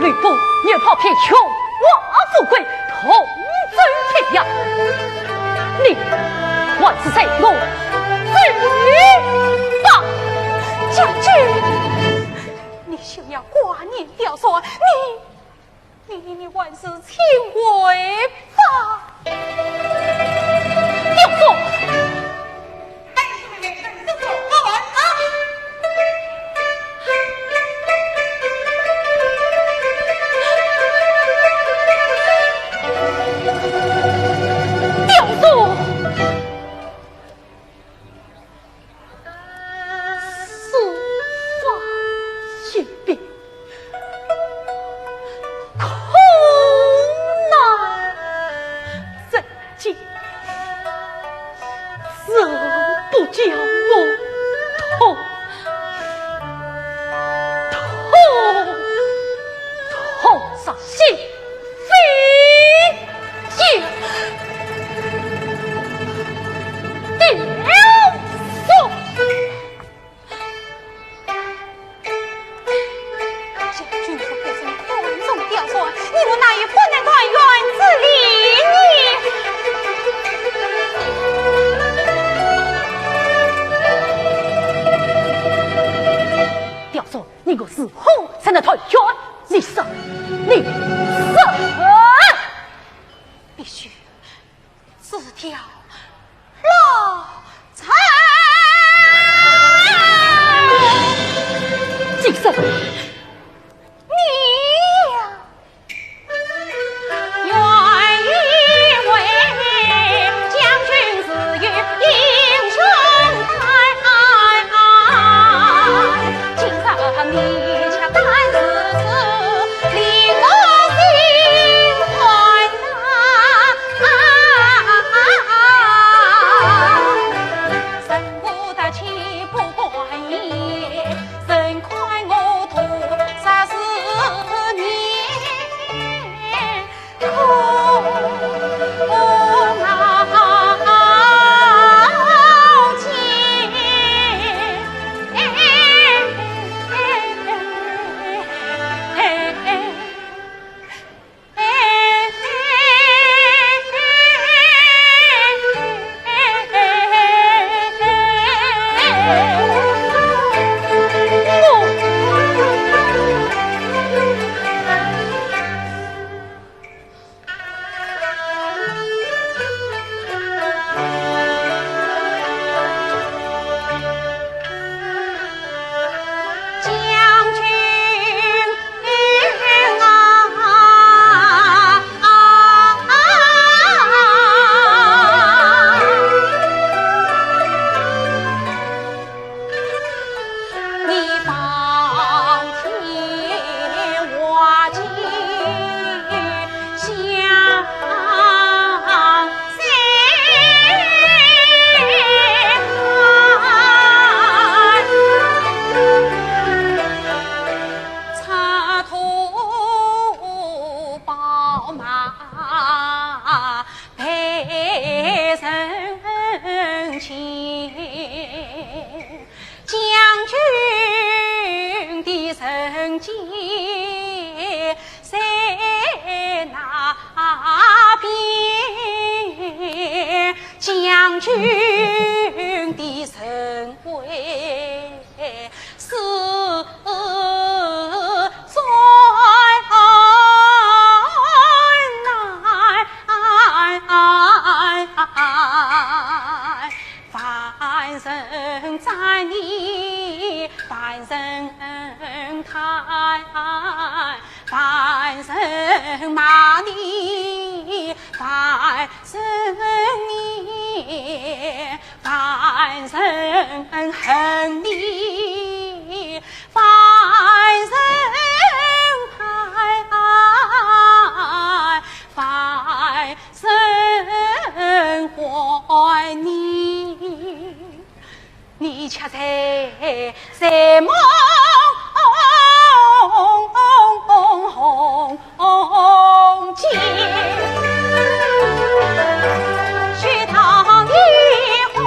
吕布，你跑偏求王富贵，同舟天涯。你还是随我走吧。将军，你休要挂念刁钻，你，你，你还是请回吧。刁钻！ 刁钻！此番一别，苦难人间。 怎不叫我痛，痛，痛彻心扉呀！刁钻！ 将军和夫人暗中刁钻，你们哪有不能团圆之理呢？刁钻，你我如何才能团圆？你说，你说！必须 辞掉老巢。今生你呀，愿意为将军自有英雄在。今生你却甘如此，令我心酸呐。 将军的人间在哪边？将军的神威是在哪？ 万人赞你，万人叹，万人骂你，万人念，万人恨你，万人爱，万 人怀念，你却在睡梦间。许唐的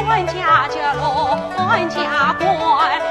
官家叫罗汉家官。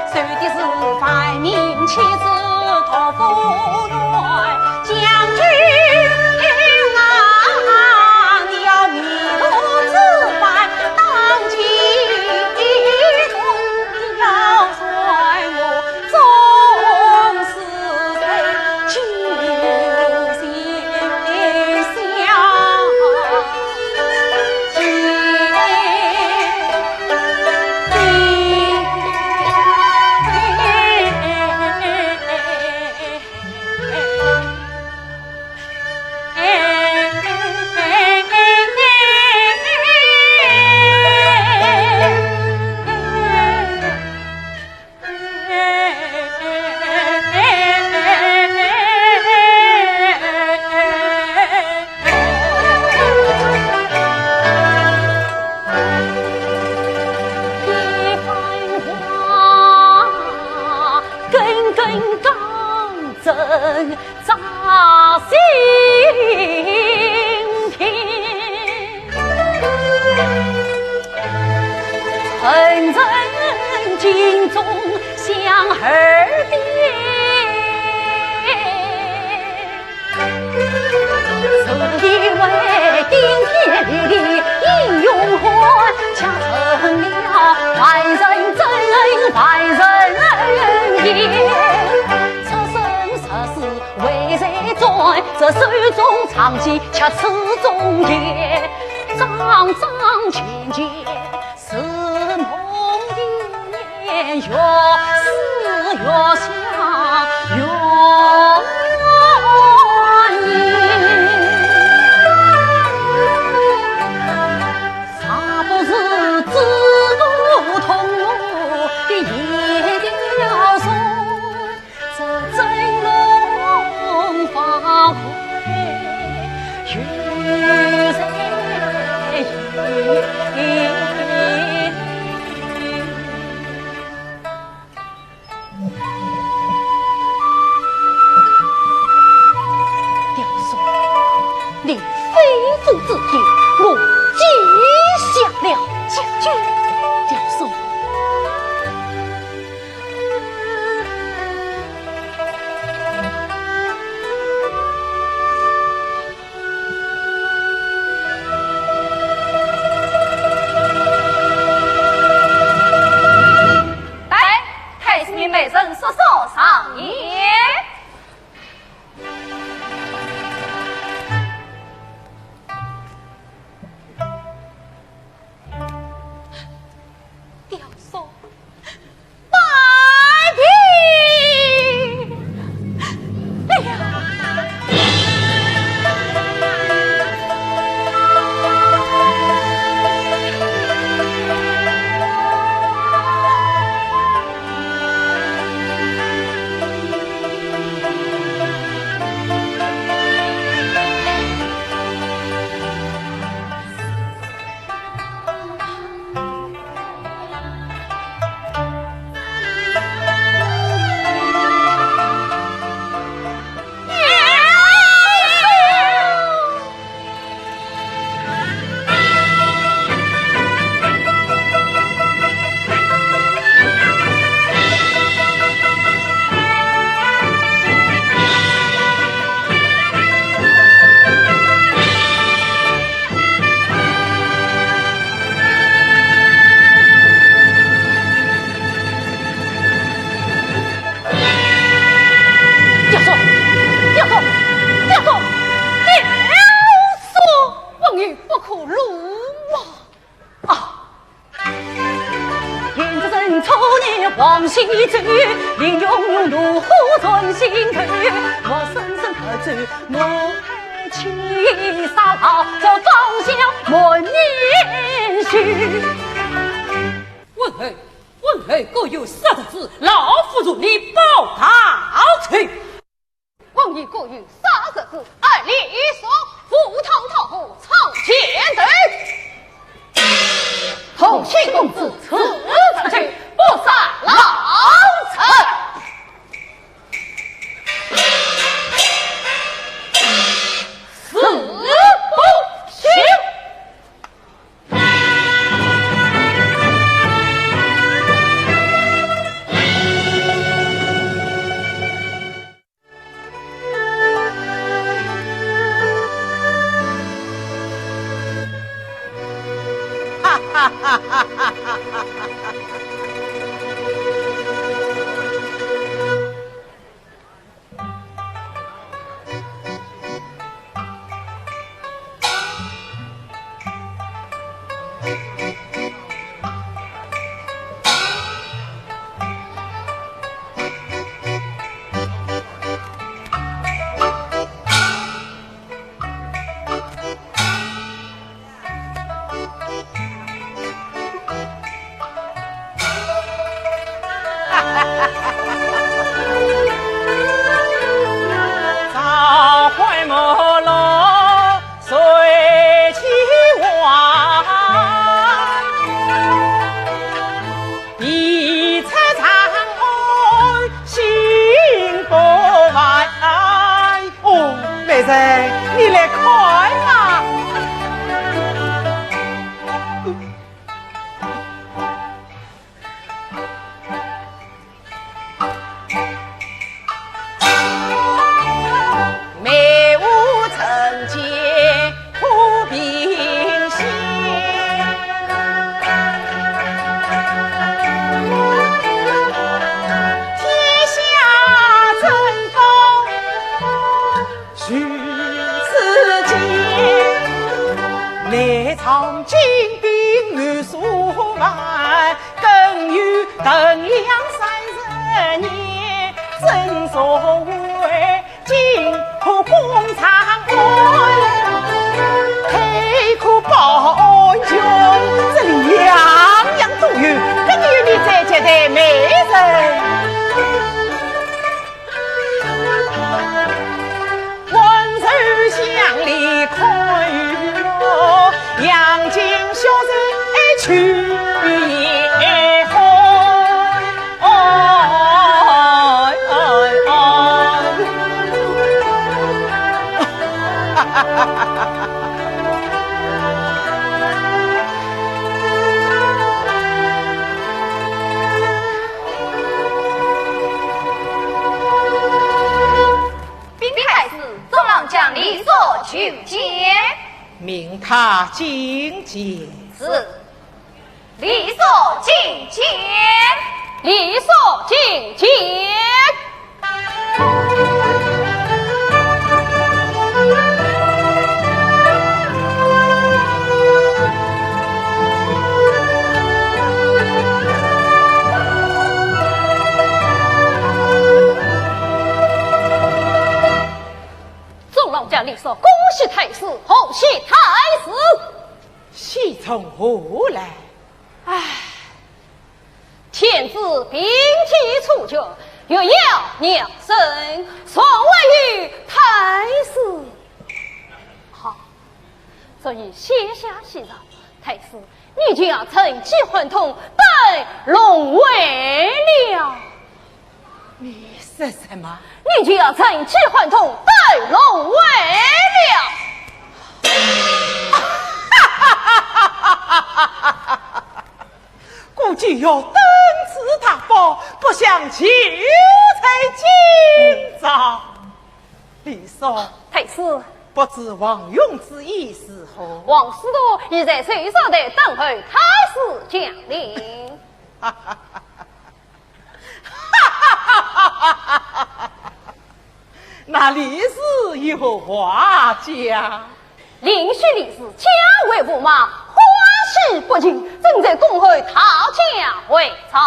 啊，新平，臣人敬重相二爹。自以为顶天立地英雄汉，却成了万人憎恨、万人厌。出生入死 为谁转？这手中长剑却刺中间，桩桩件件似梦魇，越思越想越疑。若不是知故同我的叶雕松， 这真龙发配又在意。雕松，你非父子天，我记下了。将军，雕松。 来，太师命美人速速上殿。 雕松，拜别了。雕松，雕松，雕松，雕松！文玉不可辱我啊！ 贤侄曾初念皇西走，林埂埂怒火钻心头。我生生得罪母亲杀老，这芳香满面羞。文侯，文侯各有杀侄子，老夫助你报大仇。 文侯各有杀侄子，二李叔赴汤蹈火唱前头。同卿公子，此事不杀老臣，死不休。你来看啊。这里样样都有，更有你这绝代美人。禀太师，众郎将李肃求见。命他进见。是。 李肃觐见。李肃觐见。众郎将李肃恭喜太师，贺喜太师。喜从何来？唉， 天子病体初绝，欲要两生，尚未与太师。好，这已写下喜状，太师，你就要乘机换通，登龙位了。你说什么？你就要乘机换通，登龙位了。 估计要登此大宝，不想求在今朝。李肃，太师。不知王勇之意如何？王司徒已在寿山台等候太师降令。那李氏有何话讲？ 令婿李氏家为驸马，欢喜不尽，正在恭候讨驾回朝。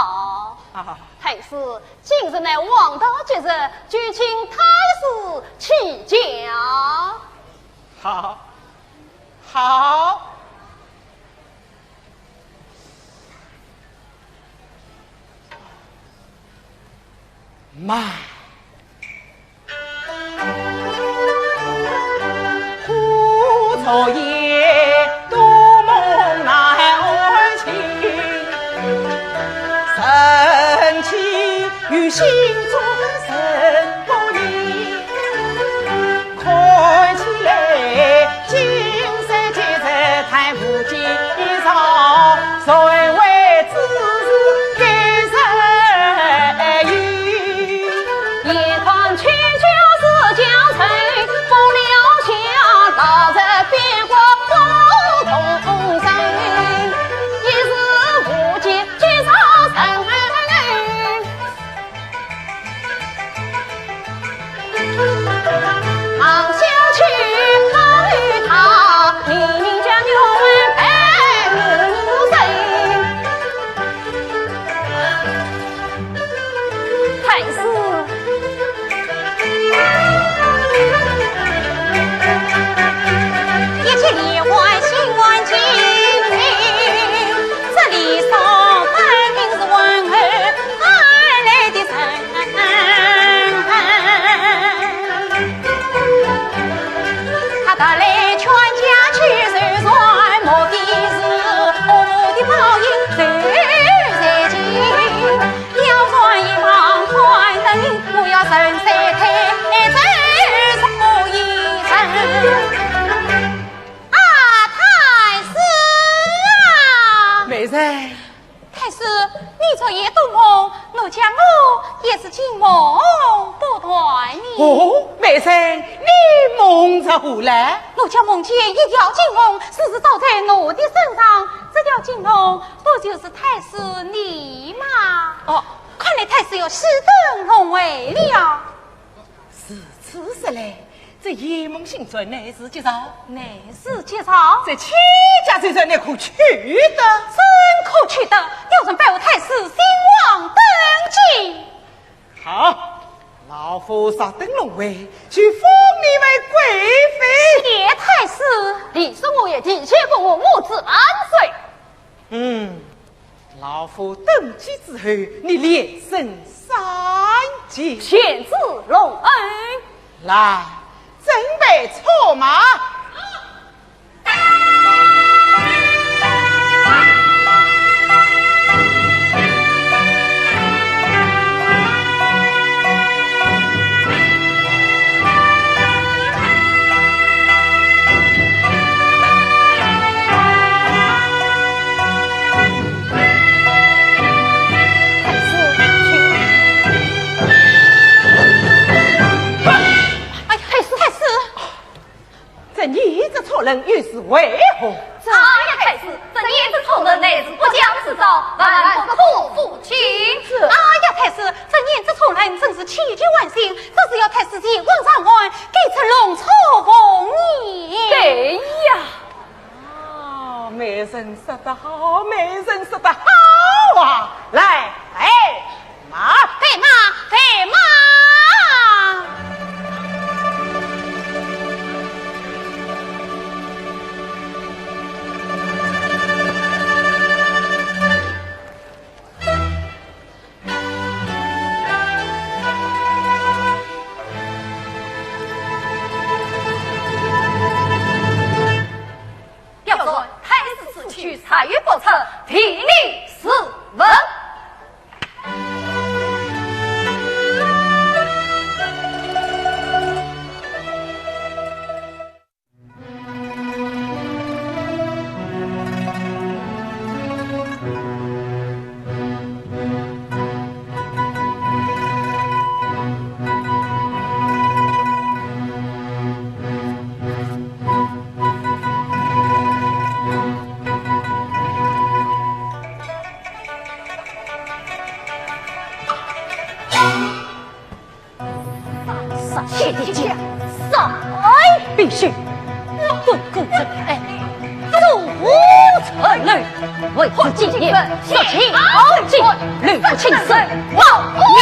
啊。太师，今日乃黄道吉日，就请太师起驾。好，好。 慢。想我也是惊梦不断呢。哦，美人，你梦着何来？我家梦见一条金龙，时时照在我的身上。这条金龙不就是太师你吗？哦，看来太师要喜登龙位了。 如此说来，这魇梦星辰乃是吉兆？乃是吉兆。这千家之辰，你可去得？怎可去得？刁人背后太师姓王登记。好，老夫若登龙位，就封你为贵妃。谢太师。你说我也提前不我，我自万岁。嗯， 老夫登基之后，你连升三级。谢主隆恩。来，准备车马。太师，请。哎呀，太师，太师！这胭脂错认又是为何？哎呀，太师，这胭脂错认乃是不祥之兆，万万不可复听。是。哎呀，太师，这胭脂错认真是气急万心，这是要太师乾坤上岸，改成龙车凤辇。对呀。 哦，美人说得好，美人说得好啊！来，备马。备马，备马。 刁人，太师此去，才有不测，提你试问。 杀，谢天谢地，杀！哎，必须不顾这爱，走出来，为此今夜杀气豪情，吕布亲手报名。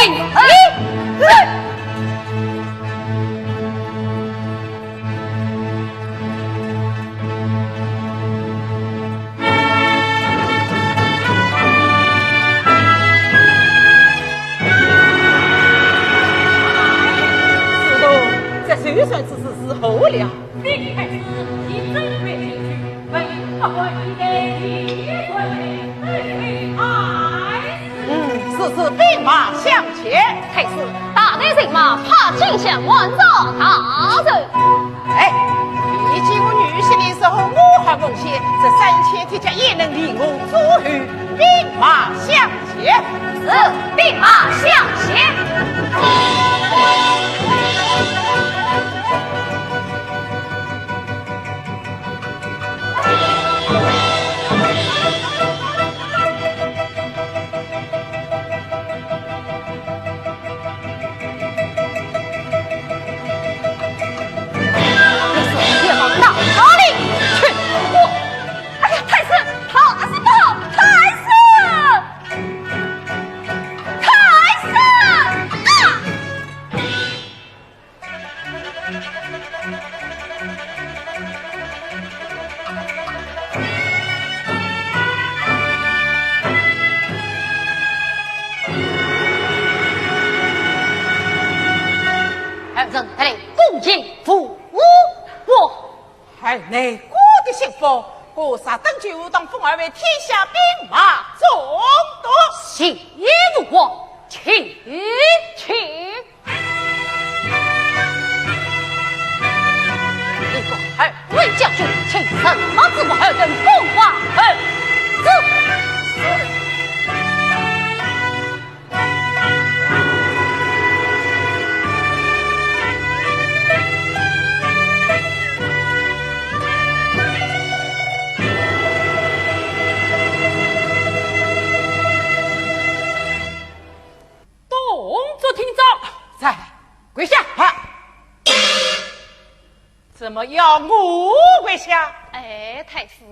师徒，这周旋之事如何了？禀太师，已准备就绪，文武百官已在御前备台。 嗯，此事兵马向前。太师，大队人马，派金相关照大人。哎，你见我女婿的时候，我还奉献，这三千铁甲也能令我左右。兵马向前。是，兵马向前。 你是要到哪里去？我，哎呀，太师，他是不，太师，太师啊！ 二人得来，恭迎父王。 海内各地幸福，各杀登九，当封二位天下兵马总督。谢父王，请，请。李广，二位将军，请什么之物？尔等奉还。是。是。怎么要我跪下？哎，太师，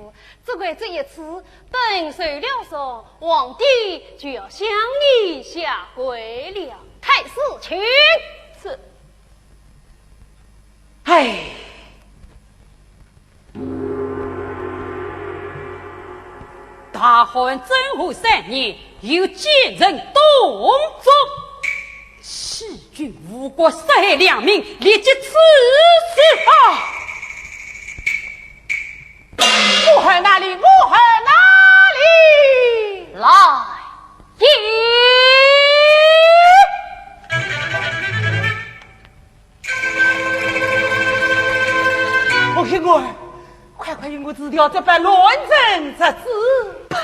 只为这一次，本奏了奏，皇帝就要向你下跪了。太师，请。是。哎。 大汉政和三年，有奸臣董卓，欺君误国，杀害良民，立即处死啊！我儿哪里？我儿哪里？来也！ 我儿，快快与我辞掉这班乱臣贼子！呸！